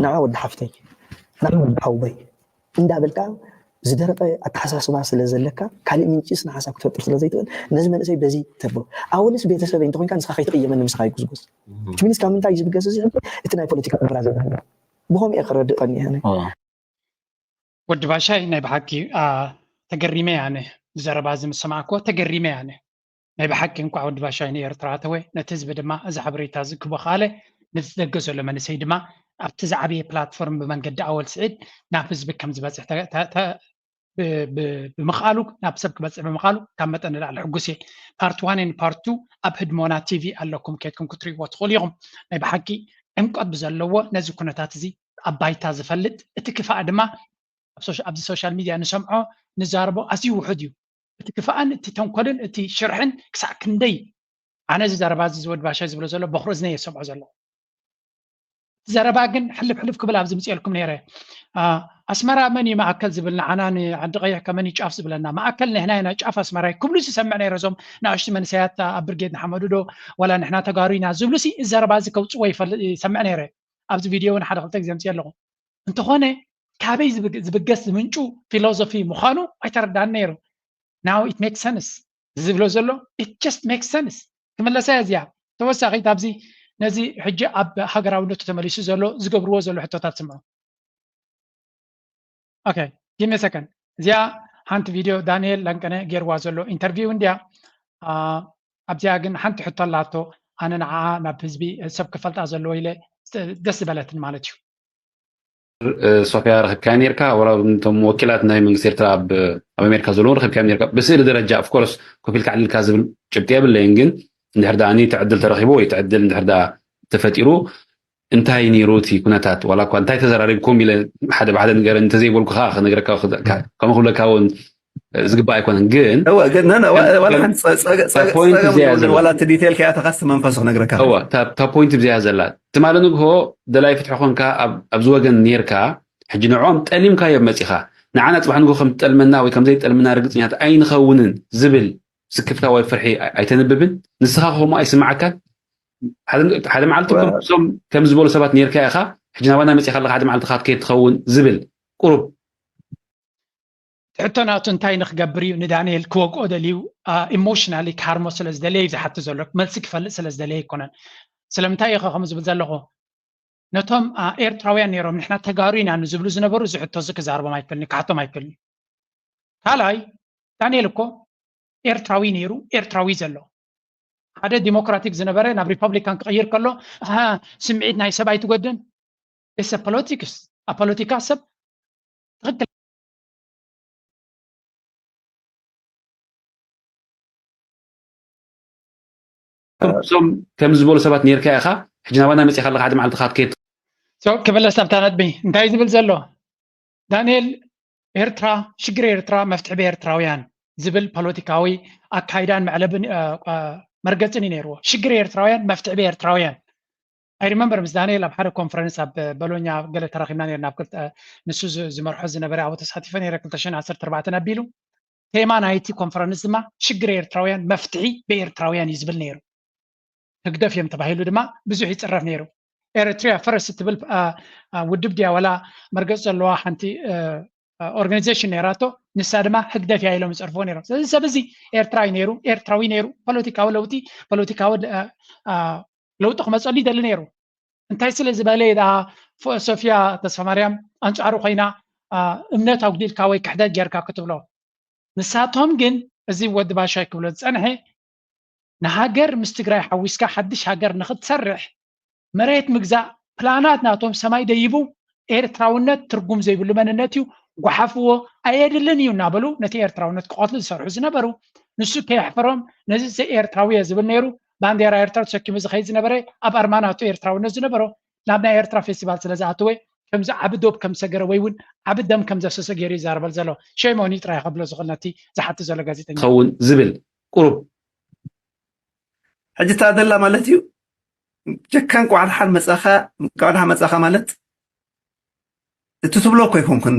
ንዓ ወዲ ሓፍተይ ንዓ ወዲ ሓወይ እንዳበልካ ዝደረቀ ኣተሓሳስባ ስለ ዘለካ ካሊእ ምንጭ ስነ ሓሳብ ክትፈጥር ስለ ዘይትኽእል ነዚ መንእሰይ በዚ ተብሎ ኣወልስ ቤተሰበይ እንተኮንካ ንስኻ ከይትቅየመኒ ምሳኻ ይጉዝጉዝ ሚኒስ ካብ ምንታይ ዝብገስ እዚ እቲ ናይ ፖለቲካ ዕምራ ዘብሃለ ብኸምኡ እየ ክረድእ ቀኒ ወዲ ባሻይ ናይ ብሓቂ ተገሪመ ያነ ብዘረባ እዚ ምስ ሰማዕክዎ ተገሪመ ያነ ናይ ብሓቂ እንኳዕ ወዲ ባሻይ ንኤርትራ ኣተወ ነቲ ህዝቢ ድማ እዚ ሓበሬታ እዚ ክቦ ካለ ነቲ ደገ ዘሎ መንእሰይ ድማ ኣብቲ ዝዓበየ ፕላትፎርም ብመንገዲ ኣወል ስዒድ ናብ ህዝቢ ከም ዝበፅሕ ብምኽኣሉ ናብ ሰብ ክበፅሕ ብምኽኣሉ ካብ መጠን ንላዕሊ ሕጉስ እየ ፓርት ዋን ን ፓርት ቱ ኣብ ህድሞና ቲቪ ኣለኩም ከድኩም ክትሪእዎ ትኽእሉ ኢኹም ናይ ብሓቂ ዕምቀት ብዘለዎ ነዚ ኩነታት እዚ ኣብ ባይታ ዝፈልጥ እቲ ክፋእ ድማ ኣብዚ ሶሻል ሚድያ ንሰምዖ ንዛረቦ ኣዝዩ ውሑድ እዩ እቲ ክፋእን እቲ ተንኮልን እቲ ሽርሕን ክሳዕ ክንደይ ኣነ እዚ ዘረባ እዚ ዝወድ ባሻ ዝብሎ ዘሎ በኹሪ እዝነ የሰምዖ ዘሎ ዘረባ ግን ሕልፍ ሕልፍ ክብል ኣብዚ ምፅኤልኩም ነይረ ኣስመራ መን እዩ ማእከል ዝብል ንዓና ንዓዲ ቀይሕ ከመን ጫፍ ዝብለና ማእከል ንሕና ኢና ጫፍ ኣስመራ ክብሉ ዝሰምዕ ነይረ እዞም ንኣሽቲ መንሰያት ኣብ ብርጌድ ንሓመዱ ዶ ዋላ ንሕና ተጋሩ ኢና ዝብሉ ሲ ዘረባ እዚ ከውፅዎ ይሰምዕ ነይረ ኣብዚ ቪድዮ እውን ሓደ ክልተ ግዜ ምፅእ ኣለኹ እንተኾነ ካበይ ዝብገስ ዝምንጩ ፊሎዞፊ ምዃኑ ኣይተረዳን ነይሩ now it makes sense ዝብሎ ዘሎ it just makes sense ክምለሳ እዚኣ ተወሳኺት ኣብዚ ነዚ ሕጂ ኣብ ሃገራውነቱ ተመሊሱ ዘሎ ዝገብርዎ ዘሎ ሕቶታት ስምዑ okay give me a second እዚኣ ሓንቲ ቪድዮ ዳንኤል ለንቀነ ገይርዋ ዘሎ ኢንተርቪው እንዲያ ኣብዚኣ ግን ሓንቲ ሕቶ ኣላቶ ኣነ ንዓ ናብ ህዝቢ ሰብ ክፈልጣ ዘለዎ ኢለ ደስ ዝበለትን ማለት እዩ ሶፊያ ረኺብካያ ነርካ ወላ እቶም ወኪላት ናይ መንግስቲ ኤርትራ ኣብ ኣሜሪካ ዘለውን ረኺብካዮም ነርካ ብስእሊ ደረጃ ኦፍኮርስ ኮፍ ኢልካ ዕልልካ ዝብል ጭብጢ የብለይን ግን እንድሕር ደኣ እቲ ዕድል ተረኺቡ ወይ እቲ ዕድል እንድሕር ደኣ ተፈጢሩ እንታይ ነይሩ እቲ ኩነታት ዋላ እኳ እንታይ ተዘራሪብኩም ኢለ ሓደ ብሓደ ንገረኒ እንተዘይበልኩ ከዓ ክነግረካ ከምኡ ክብለካ እውን ዝግባእ ኣይኮነን ግን ዋላ እቲ ዲቴል ከይኣተኻስ መንፈሱ ክነግረካ እታ ፖይንት ብዚኣ ዘላ ትማሊ ንግሆ ደላይ ፍትሒ ኮንካ ኣብዚ ወገን ነርካ ሕጂ ንዕኦም ጠሊምካዮም መፂኻ ንዓና ፅባሕ ንግሆ ከም ትጠልመና ወይ ከም ዘይጠልምና ርግፅኛት ኣይንኸውንን ዝብል ስክፍታ ወይ ፍርሒ ኣይተንብብን ንስኻ ከምኡ ኣይስምዓካን ሓደ መዓልቲ እዞም ከም ዝበሉ ሰባት ነርካ ኢኻ ሕጂ ናባና መፂኻ ኣለካ ሓደ መዓልቲ ካት ከየትኸውን ዝብል ቁሩብ ሕቶ ናቱ እንታይ ንክገብር እዩ ንዳንኤል ክወቅኦ ደልዩ ኢሞሽናሊ ክሃርሞ ስለ ዝደለየ እዩ ዝሓቲ ዘሎ መልሲ ክፈልጥ ስለ ዝደለየ ኣይኮነን ስለምንታይ ኢኸ ከም ዝብል ዘለኹ ነቶም ኤርትራውያን ነይሮም ንሕና ተጋሩ ኢና ንዝብሉ ዝነበሩ እዚ ሕቶ እዚ ክዛርቦም ኣይክእልን ክሓቶም ኣይክእልን ካልኣይ ዳንኤል እኮ ኤርትራዊ ነይሩ ኤርትራዊ ዘሎ ሓደ ዲሞክራቲክ ዝነበረ ናብ ሪፐብሊካን ክቕይር ከሎ ስምዒት ናይ ሰብ ኣይትጎድን ስ ፖለቲክስ ኣብ ፖለቲካ ሰብ ትክክል እዞም ከም ዝበሉ ሰባት ነርካ ኢኻ ሕጂ ናባና መፂኻ ኣለካ ሓደ መዓልቲ ካት ከየት ክምለስ ኣብታ ነጥቢ እንታይ ዝብል ዘሎ ዳንኤል ኤርትራ ሽግር ኤርትራ መፍትሒ ብኤርትራውያን ዝብል ፖለቲካዊ ኣካይዳን መዕለብን መርገፅን እዩ ነይርዎ ሽግር ኤርትራውያን መፍትሒ ብኤርትራውያን I remember ምስ ዳንኤል ኣብ ሓደ ኮንፈረንስ ኣብ በሎኛ ገለ ተራኺብና ነርና ኣብ ክልተ ንሱ ዝመርሖ ዝነበረ ኣብኡ ተሳቲፈ ነይረ ክልተ ሽሕን ዓሰርተ ኣርባዕተን ኣቢሉ ቴማ ናይቲ ኮንፈረንስ ድማ ሽግር ኤርትራውያን መፍትሒ ብኤርትራውያን እዩ ዝብል ነይሩ ህግደፍ እዮም ተባሂሉ ድማ ብዙሕ ይፅረፍ ነይሩ ኤርትሪያ ፈረስ ትብል ውድብ ድያ ወላ መርገፂ ዘለዋ ሓንቲ ኦርጋናይዜሽን ነይራቶ ንሳ ድማ ህግደፍ እያ ኢሎም ይፀርፍዎ ነይሮም ስለዚ ሰብ እዚ ኤርትራዊ ነይሩ ኤርትራዊ ነይሩ ፖለቲካዊ ለውጢ ፖለቲካዊ ለውጢ ክመፀሉ ይደሊ ነይሩ እንታይ ስለ ዝበለ ዳ ሶፊያ ተስፋማርያም ኣንፃሩ ኮይና እምነት ኣጉዲልካ ወይ ክሕደት ጌርካ ክትብሎ ንሳቶም ግን እዚ ወዲ ባሻይ ክብሎ ዝፀንሐ ንሃገር ምስ ትግራይ ሓዊስካ ሓድሽ ሃገር ንክትሰርሕ መሬት ምግዛእ ፕላናት ናቶም ሰማይ ደይቡ ኤርትራውነት ትርጉም ዘይብሉ መንነት እዩ ጓሓፍዎ ኣየድልን እዩ እናበሉ ነቲ ኤርትራውነት ክቐትሉ ዝሰርሑ ዝነበሩ ንሱ ከየሕፈሮም ነዚ ኤርትራዊ እየ ዝብል ነይሩ ባንዴራ ኤርትራ ተሰኪሙ ዝኸይድ ዝነበረ ኣብ ኣርማ ናቱ ኤርትራውነት ዝነበሮ ናብ ናይ ኤርትራ ፌስቲቫል ስለ ዝኣተወ ከምዚ ዓቢ ዶብ ከም ሰገረ ወይ እውን ዓቢ ደም ከም ዘፍሰሰ ገይሩ ይዛረበል ዘሎ ሸይሞኒ ጥራይ ከብሎ ዝኽእል ነቲ ዝሓቲ ዘሎ ጋዜጠኛ ኸውን ዝብል ቁሩብ ሕጂ ታደላ ማለት እዩ። ጀካ እንኳዕ ደሓን መጻኻ፣ እንኳዕ ደሓን መጻኻ ማለት እቲ ትብሎ እኮ ኣይኮንኩን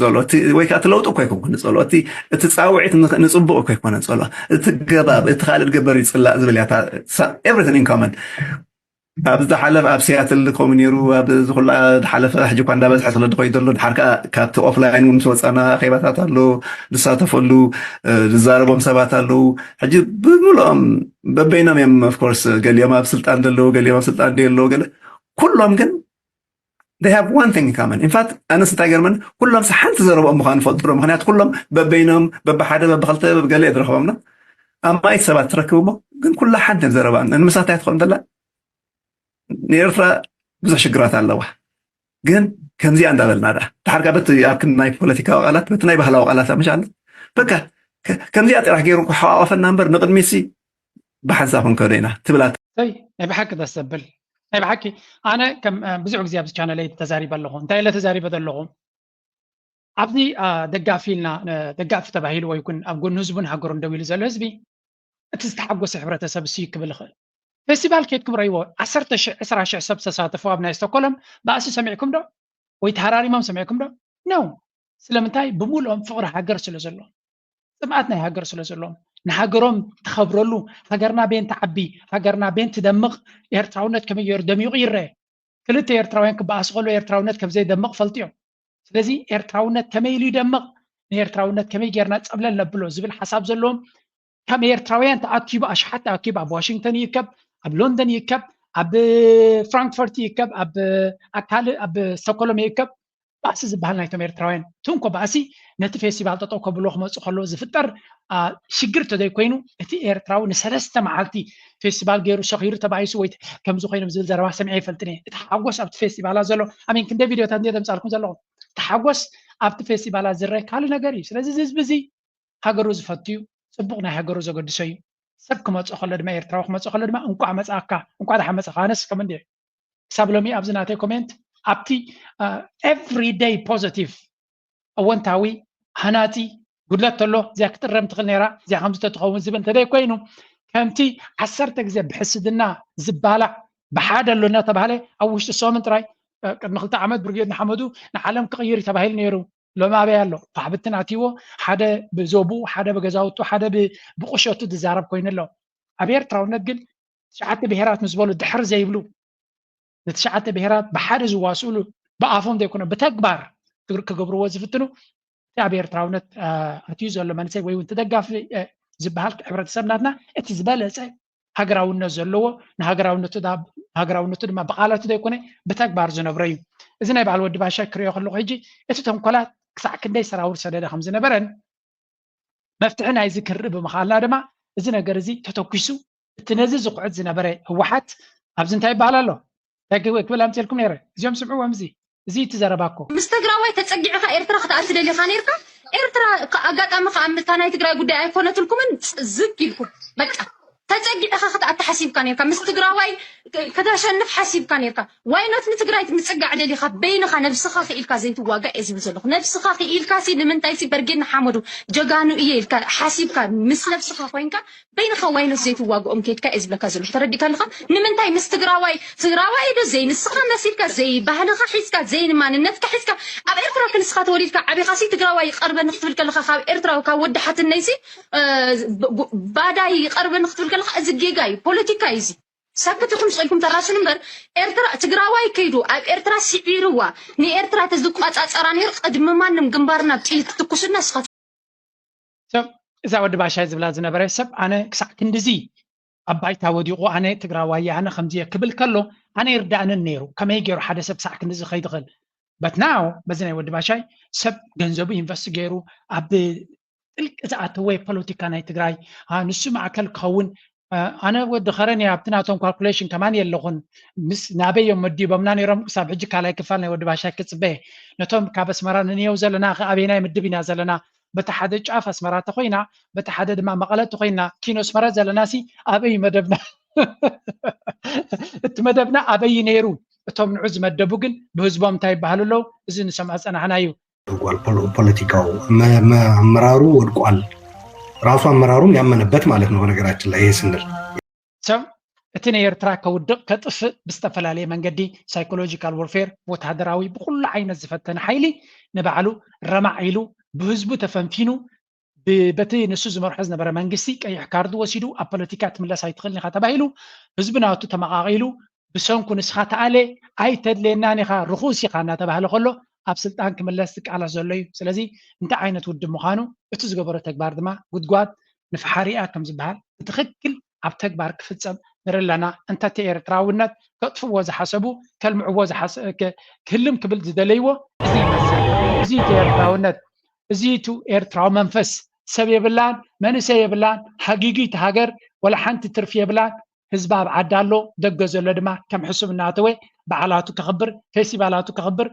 ዘሎ፣ ወይ ከዓ እቲ ለውጢ እኮ ኣይኮንኩን ዘሎ፣ እቲ ጻውዒት ንጽቡቕ እኮ ኣይኮነ ዘሎ፣ እቲ ገባብ፣ እቲ ካልእ ገበር ይጽላእ ዝብል እያ። Everything in common። ኣብ ዝሓለፈ ኣብ ሲያትል ከምኡ ነይሩ። ኣብ ዝኩላ ዝሓለፈ ሕጂ እኳ እንዳበዝሐ ስለ ዝኮይ ዘሎ፣ ድሓር ከዓ ካብቲ ኦፍላይን እውን ምስ ወፃና ኣኼባታት ኣሎ፣ ዝሳተፈሉ ዝዛረቦም ሰባት ኣለዉ። ሕጂ ብምልኦም በበይኖም እዮም። ኦፍኮርስ ገሊኦም ኣብ ስልጣን ዘለዉ፣ ገሊኦም ኣብ ስልጣን ደየለዉ፣ ገለ ኩሎም ግን they have one thing in common። ኢንፋክት ኣነስ እንታይ ገርመን፣ ኩሎም ሓንቲ ዘረብኦም ምዃኑ ፈልጡ ዶ። ምክንያቱ ኩሎም በበይኖም በብሓደ በብክልተ በብገለ እየ ዝረክቦምና ኣማኢት ሰባት ትረክብ እሞ ግን ኩላ ሓንቲ እዮም ዘረባ ንምሳታይ ትኾን ዘላ ንኤርትራ ብዙሕ ሽግራት ኣለዋ። ግን ከምዚኣ እንዳበልና ዳ ድሓር በቲ ኣብቲ ናይ ፖለቲካዊ ቃላት በቲ ናይ ባህላዊ ቃላት ምሽ ኣሎ በቃ ከምዚኣ ጥራሕ ገይሩ ክሓዋወፈና እምበር ንቅድሚሲ ብሓንሳብ ክንከዶ ኢና ትብላ። ናይ ብሓቂ ደስ ዘብል ናይ ብሓቂ ኣነ ከም ብዙሕ ግዜ ኣብዚ ቻነለይ ተዛሪበ ኣለኹ። እንታይ ኢለ ተዛሪበ ዘለኹ ኣብዚ ደጋፊ ኢልና ደጋፊ ተባሂሉ ወይ እውን ኣብ ጎኒ ህዝቡን ሃገሩን ደው ኢሉ ዘሎ ህዝቢ እቲ ዝተሓጎሰ ሕብረተሰብ እሱ ክብል ይኽእል። ፌስቲቫል ኬድኩም ረእይዎ ዓሰርተ ሽሕ ዕስራ ሽሕ ሰብ ዝተሳተፉ ኣብ ናይ ስቶኮሎም ባእሲ ሰሚዕኩም ዶ ወይ ተሃራሪሞም ሰሚዕኩም ዶ? ነው። ስለምንታይ? ብምልኦም ፍቕሪ ሃገር ስለ ዘለዎም፣ ፅምኣት ናይ ሃገር ስለ ዘለዎም፣ ንሃገሮም ትኸብረሉ፣ ሃገርና ቤን ትዓቢ፣ ሃገርና ቤን ትደምቕ፣ ኤርትራውነት ከመይ ገይሩ ደሚቑ ይረአ። ክልተ ኤርትራውያን ክበኣሱ ከሎ ኤርትራውነት ከም ዘይደምቕ ፈልጡ እዮም። ስለዚ ኤርትራውነት ከመይ ኢሉ ይደምቕ፣ ንኤርትራውነት ከመይ ጌርና ፀብለል ነብሎ ዝብል ሓሳብ ዘለዎም ካብ ኤርትራውያን ተኣኪቡ ኣሽሓት ተኣኪቡ ኣብ ዋሽንግተን ይከብ፣ ኣብ ሎንደን ይከብ፣ ኣብ ፍራንክፈርት ይከብ፣ ኣብ ኣካል ኣብ ስቶኮሎም ይከብ። ባእሲ ዝበሃል ናይቶም ኤርትራውያን ትንኮ ባእሲ ነቲ ፌስቲቫል ጠጠው ከብሎ ክመፁ ከለዉ ዝፍጠር ሽግር ተዘይኮይኑ እቲ ኤርትራዊ ንሰለስተ መዓልቲ ፌስቲቫል ገይሩ ሰኺሩ ተባኢሱ ወይ ከምዚ ኮይኖም ዝብል ዘረባ ሰሚዐ ይፈልጥን እየ። እቲ ሓጎስ ኣብቲ ፌስቲቫላት ዘሎ ኣሜን ክንደይ ቪድዮታት እንደ ዘምፃልኩም ዘለኹም እቲ ሓጎስ ኣብቲ ፌስቲቫላት ዝረአ ካልእ ነገር እዩ። ስለዚ እዚ ህዝቢ እዚ ሃገሩ ዝፈቱ እዩ፣ ፅቡቕ ናይ ሃገሩ ዘገድሶ እዩ። ሰብ ክመፅእ ከሎ ድማ ኤርትራዊ ክመፅእ ከሎ ድማ እንቋዕ መፅኣካ እንቋዕ ደሓን መፅኣካ ኣነስ ከም እንዲ ክሳብ ሎሚ ኣብዚ ናተይ ኮሜንት ኣብቲ everyday positive ኣወንታዊ ሃናፂ ጉድለት ተሎ እዚኣ ክትእረም ትኽእል ነይራ እዚኣ ከምዚ ተትኸውን ዝብል እንተደይ ኮይኑ ከምቲ ዓሰርተ ግዜ ብሕስድና ዝባላዕ ብሓደ ኣሎ እናተባሃለ ኣብ ውሽጢ ሰሙን ጥራይ ቅድሚ ክልተ ዓመት ብርጌድ ንሓመዱ ንዓለም ክቕይር እዩ ተባሂሉ ነይሩ። ሎሚ ኣበይ ኣሎ? ኳዕብትን ኣትይዎ ሓደ ብዞብኡ ሓደ ብገዛውቱ ሓደ ብቁሸቱ ዝዛረብ ኮይኑ ኣሎ። ኣብ ኤርትራውነት ግን ትሽዓተ ብሄራት ንዝበሉ ድሕር ዘይብሉ ንትሽዓተ ብሄራት ብሓደ ዝዋስእሉ ብኣፎም ዘይኮነ ብተግባር ክገብርዎ ዝፍትኑ እቲ ኣብ ኤርትራውነት ኣትዩ ዘሎ መንእሰይ ወይ እውን ተደጋፊ ዝበሃል ሕብረተሰብ ናትና እቲ ዝበለፀ ሃገራውነት ዘለዎ ንሃገራውነቱ ድማ ብቃላቱ ዘይኮነ ብተግባር ዝነብሮ እዩ። እዚ ናይ በዓል ወዲ ባሻይ ክሪኦ ከለኩ ሕጂ እቲ ተንኮላት ክሳዕ ክንደይ ሰራውር ሰደደ ከም ዝነበረን መፍትሒ ናይዚ ክርኢ ብምኽኣልና ድማ እዚ ነገር እዚ ተተኲሱ እቲ ነዚ ዝኹዕት ዝነበረ ህወሓት ኣብዚ እንታይ ይበሃል ኣሎ እንታይ ክብል ኣምፅልኩም ነይረ እዚኦም ስምዕዎም እዚ እዚ እቲ ዘረባ እኮ ምስ ትግራዋይ ተፀጊዕኻ ኤርትራ ክትኣቲ ደሊኻ ነይርካ ኤርትራ ኣጋጣሚ ከኣ ምታ ናይ ትግራይ ጉዳይ ኣይኮነትልኩምን ዝግ ኢልኩም በቃ ተፀጊዕኻ ክትኣቲ ሓሲብካ ነርካ ምስ ትግራዋይ ከተሸንፍ ሓሲብካ ነርካ ዋይኖት ንትግራይ ምፅጋዕ ደሊኻ በይንኻ ነብስኻ ክኢልካ ዘይትዋጋእ እየ ዝብል ዘለኹ ነብስኻ ክኢልካ ሲ ንምንታይ ሲ በርጌድ ንሓመዱ ጀጋኑ እየ ኢልካ ሓሲብካ ምስ ነብስኻ ኮይንካ በይንኻ ዋይኖት ዘይትዋግኦም ከይድካ እየ ዝብለካ ዘለኹ ተረዲእካ ኣለኻ ንምንታይ ምስ ትግራዋይ ትግራዋይ ዶ ዘይንስኻ መሲልካ ዘይባህልኻ ሒዝካ ዘይንማንነትካ ሒዝካ ኣብ ኤርትራ ክንስኻ ተወሊድካ ዓቢኻሲ ትግራዋይ ይቐርበኒ ክትብል ከለኻ ካብ ኤርትራዊ ካብ ወዲ ሓትነይሲ ባዳይ ይቐርበኒ ክትብል ከለኻ እዚ ጌጋ እዩ ፖለቲካ እዩ እዚ ሰክት ኢኹም ስቕ ኢልኩም ተራስኑ እምበር ኤርትራ ትግራዋይ ከይዱ ኣብ ኤርትራ ስዒርዋ ንኤርትራ ተዝቋፃፀራ ነይሩ ቅድሚ ማንም ግንባርና ብጥይት ክትኩሱልና ንስኻትኩም ሰብ እዛ ወዲ ባሻይ ዝብላ ዝነበረ ሰብ ኣነ ክሳዕ ክንድዚ ኣብ ባይታ ወዲቑ ኣነ ትግራዋይ ኣነ ከምዚ እየ ክብል ከሎ ኣነ ይርዳእንን ነይሩ ከመይ ገይሩ ሓደ ሰብ ክሳዕ ክንድዚ ከይድኽእል but now በዚ ናይ ወዲ ባሻይ ሰብ ገንዘቡ ኢንቨስት ገይሩ ኣብ ጥልቂ ዝኣተወ ፖለቲካ ናይ ትግራይ ንሱ ማእከል ክኸውን ኣነ ወዲ ኸረን እየ ኣብቲ ናቶም ካልኩሌሽን ከማን የለኹን ምስ ናበይ እዮም መዲቦምና ነይሮም ክሳብ ሕጂ ካልኣይ ክፋል ናይ ወዲ ባሻይ ክፅበየ ነቶም ካብ ኣስመራ ንንየው ዘለና ከ ኣበይናይ ምድብ ኢና ዘለና በቲ ሓደ ጫፍ ኣስመራ ተኮይና በቲ ሓደ ድማ መቐለ ተኮይና ኪኖ ኣስመራ ዘለና ሲ ኣበይ መደብና እቲ መደብና ኣበይ ነይሩ እቶም ንዑ ዝመደቡ ግን ብህዝቦም እንታይ ይበሃሉ ኣለዉ እዚ ንሰምዖ ፀናሕና እዩ ጓል ፖለቲካው ኣመራሩ ወድቋል። ራሱ አመራሩም ያመነበት ማለት ነው። በነገራችን ላይ ይሄ ስንል ሰብ እቲ ናይ ኤርትራ ከውድቕ ከጥፍእ ብዝተፈላለየ መንገዲ ሳይኮሎጂካል ወርፌር፣ ወታደራዊ፣ ብኩሉ ዓይነት ዝፈተነ ሓይሊ ንባዕሉ ረማዕ ኢሉ ብህዝቡ ተፈንፊኑ በቲ ንሱ ዝመርሖ ዝነበረ መንግስቲ ቀይሕ ካርድ ወሲዱ ኣብ ፖለቲካ ትምለስ ኣይትኽእልን ኢኻ ተባሂሉ ህዝቢ ናቱ ተመቓቒሉ ብሰንኩ ንስኻ ተኣለ ኣይተድልየናን ኢኻ ርኹስ ኢኻ እናተባህለ ከሎ ኣብ ስልጣን ክምለስ ዝቃለስ ዘሎ እዩ። ስለዚ እንታይ ዓይነት ውድብ ምዃኑ እቲ ዝገበሮ ተግባር ድማ ጉድጓድ ንፍሓሪኣ ከም ዝበሃል ብትኽክል ኣብ ተግባር ክፍፀም ንርኢ ኣለና። እንተቲ ኤርትራውነት ከጥፍዎ ዝሓሰቡ ከልምዕዎ ክህልም ክብል ዝደለይዎ እዚ ይመስል። እዚ እቲ ኤርትራውነት እዚ እቲ ኤርትራዊ መንፈስ ሰብ የብላን መንእሰይ የብላን ሃጊጊት ሃገር ወላ ሓንቲ ትርፊ የብላን። ህዝባ ኣብ ዓዲ ኣሎ ደገ ዘሎ ድማ ከም ሕሱም እናተወ በዓላቱ ከኽብር ፌስቲቫላቱ ከኽብር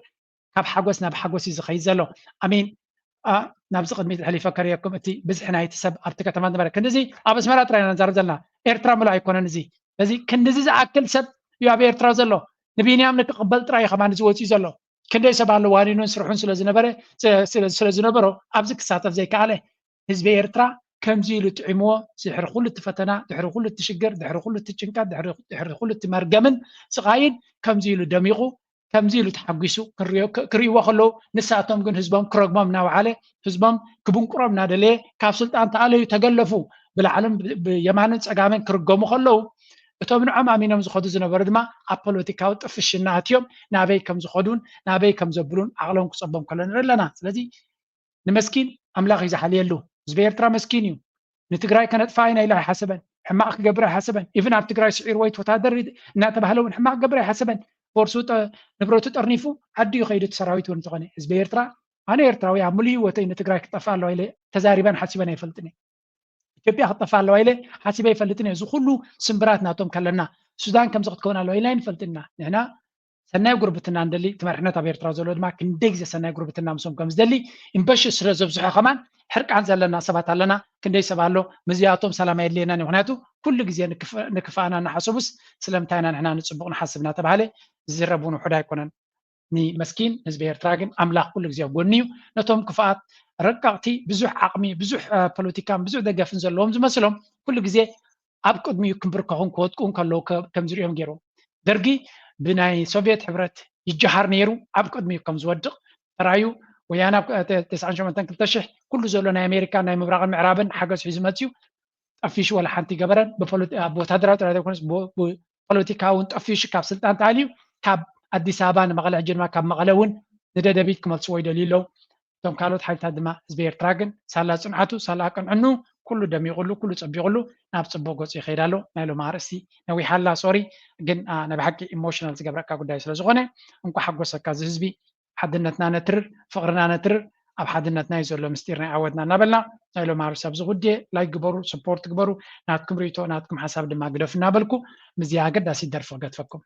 ካብ ሓጎስ ናብ ሓጎስ እዩ ዝኸይድ ዘሎ። ኣሚን ናብዚ ቅድሚት ሕሊፈ ከርእየኩም እቲ ብዝሒ ናይቲ ሰብ ኣብቲ ከተማ ዝነበረ ክንድዚ ኣብ ኣስመራ ጥራይ ኢና ንዛረብ ዘለና ኤርትራ ምሉእ ኣይኮነን እዚ በዚ ክንድዚ ዝኣክል ሰብ እዩ ኣብ ኤርትራ ዘሎ ንቢንያም ንክቕበል ጥራይ እዩ ከማን ዝወፅኡ ዘሎ ክንደይ ሰብ ኣሎ ዋኒኑን ስርሑን ስለዝነበረ ስለዝነበሮ ኣብዚ ክሳተፍ ዘይከኣለ ህዝቢ ኤርትራ ከምዚ ኢሉ ጥዒምዎ ድሕሪ ኩሉ እቲ ፈተና ድሕሪ ኩሉ እቲ ሽግር ድሕሪ ኩሉ እቲ ጭንቀት ድሕሪ ኩሉ እቲ መርገምን ስቓይን ከምዚ ኢሉ ደሚቑ ከምዚ ኢሉ ተሓጒሱ ክርእይዎ ከለዉ ንሳቶም ግን ህዝቦም ክረግሞም እናወዓለ ህዝቦም ክብንቁሮም እናደለየ ካብ ስልጣን ተኣለዩ ተገለፉ ብላዕልን ብየማንን ፀጋምን ክርገሙ ከለዉ እቶም ንዖም ኣሚኖም ዝኸዱ ዝነበሩ ድማ ኣብ ፖለቲካዊ ጥፍሽና ኣትዮም ናበይ ከም ዝኸዱን ናበይ ከም ዘብሉን ዓቕሎም ክፀቦም ከሎ ንርኢ ኣለና። ስለዚ ንመስኪን ኣምላኽ እዩ ዝሓልየሉ። ህዝቢ ኤርትራ መስኪን እዩ። ንትግራይ ከነጥፍኣ ኢና ኢሉ ኣይሓሰበን። ሕማቕ ክገብር ኣይሓሰበን። ኢቭን ኣብ ትግራይ ስዒርዎ ወታደር እናተባህለ እውን ሕማቕ ክገብር ኣይሓሰበን። ቦርሱ ንብረቱ ጠርኒፉ ዓዲ እዩ ከይዱ እቲ ሰራዊት እውን እንተኾነ ህዝቢ ኤርትራ ኣነ ኤርትራዊ ኣብ ሙሉእ ህይወተይ ንትግራይ ክጠፍእ ኣለዋ ኢለ ተዛሪበን ሓሲበን ኣይፈልጥን እየ። ኢትዮጵያ ክትጠፍእ ኣለዋ ኢለ ሓሲበ ኣይፈልጥን እየ። እዚ ኩሉ ስምብራት ናቶም ከለና ሱዳን ከምዚ ክትከውን ኣለዋ ኢልና ኣይንፈልጥን ኢና። ንሕና ሰናይ ጉርብትና ንደሊ። እቲ መሪሕነት ኣብ ኤርትራ ዘሎ ድማ ክንደይ ግዜ ሰናይ ጉርብትና ምስኦም ከም ዝደሊ እምበሺ ስለ ዘብዝሖ ከማን ሕርቃን ዘለና ሰባት ኣለና። ክንደይ ሰብ ኣሎ ምስዚኣቶም ሰላም ኣየድልየናን እዩ። ምክንያቱ ኩሉ ግዜ ንክፍኣና እናሓሰቡስ ስለምንታይ ኢና ንሕና ንፅቡቕ ንሓስብ እናተባሃለ ዝዝረብ እውን ውሑድ ኣይኮነን። ንመስኪን ህዝቢ ኤርትራ ግን ኣምላኽ ኩሉ ግዜ ኣብ ጎኒ እዩ። ነቶም ክፍኣት ረቀቕቲ ብዙሕ ዓቕሚ ብዙሕ ፖለቲካን ብዙሕ ደገፍን ዘለዎም ዝመስሎም ኩሉ ግዜ ኣብ ቅድሚኡ ክንብርከኹን ክወድቁን ከለዉ ከም ዝሪኦም ገይሩ ደርጊ ብናይ ሶቪየት ሕብረት ይጀሃር ነይሩ ኣብ ቅድሚኡ ከም ዝወድቕ ተራዩ ወያነ ኣብ ተስዓን ሸሞንተን ክልተ ሽሕ ኩሉ ዘሎ ናይ ኣሜሪካ ናይ ምብራቕን ምዕራብን ሓገዝ ሒዙ መፅዩ ጠፊሹ ወላ ሓንቲ ገበረን ብወታደራዊ ጥራይ ዘይኮነስ ብፖለቲካ እውን ጠፊሹ ካብ ስልጣን ተኣልዩ ካብ ኣዲስ ኣበባ ንመቐለ ሕጂ ድማ ካብ መቐለ እውን ንደደቢት ክመልስዎ ይደልዩ ኣለዉ። እቶም ካልኦት ሓይልታት ድማ ህዝቢ ኤርትራ ግን ሳላ ፅንዓቱ ሳላ ቅንዕኑ ኩሉ ደሚቑሉ ኩሉ ፀቢቑሉ ናብ ፅቡቅ ገፁ ይኸይድ ኣሎ። ናይ ሎም ኣርእስቲ ነዊሓላ ሶሪ ግን ናይ ብሓቂ ኢሞሽናል ዝገብረካ ጉዳይ ስለዝኾነ እንኳ ሓጎሰካ እዚ ህዝቢ ሓድነትና ነትርር ፍቕርና ነትርር ኣብ ሓድነትና እዩ ዘሎ ምስጢር ናይ ዓወትና እናበልና ናይ ሎም ኣርእስቲ ኣብዚ ጉድየ ላይክ ግበሩ ስፖርት ግበሩ ናትኩም ርእቶ ናትኩም ሓሳብ ድማ ግደፉ እናበልኩ ምዚ ኣገዳሲ ደርፊ ክገትፈኩም።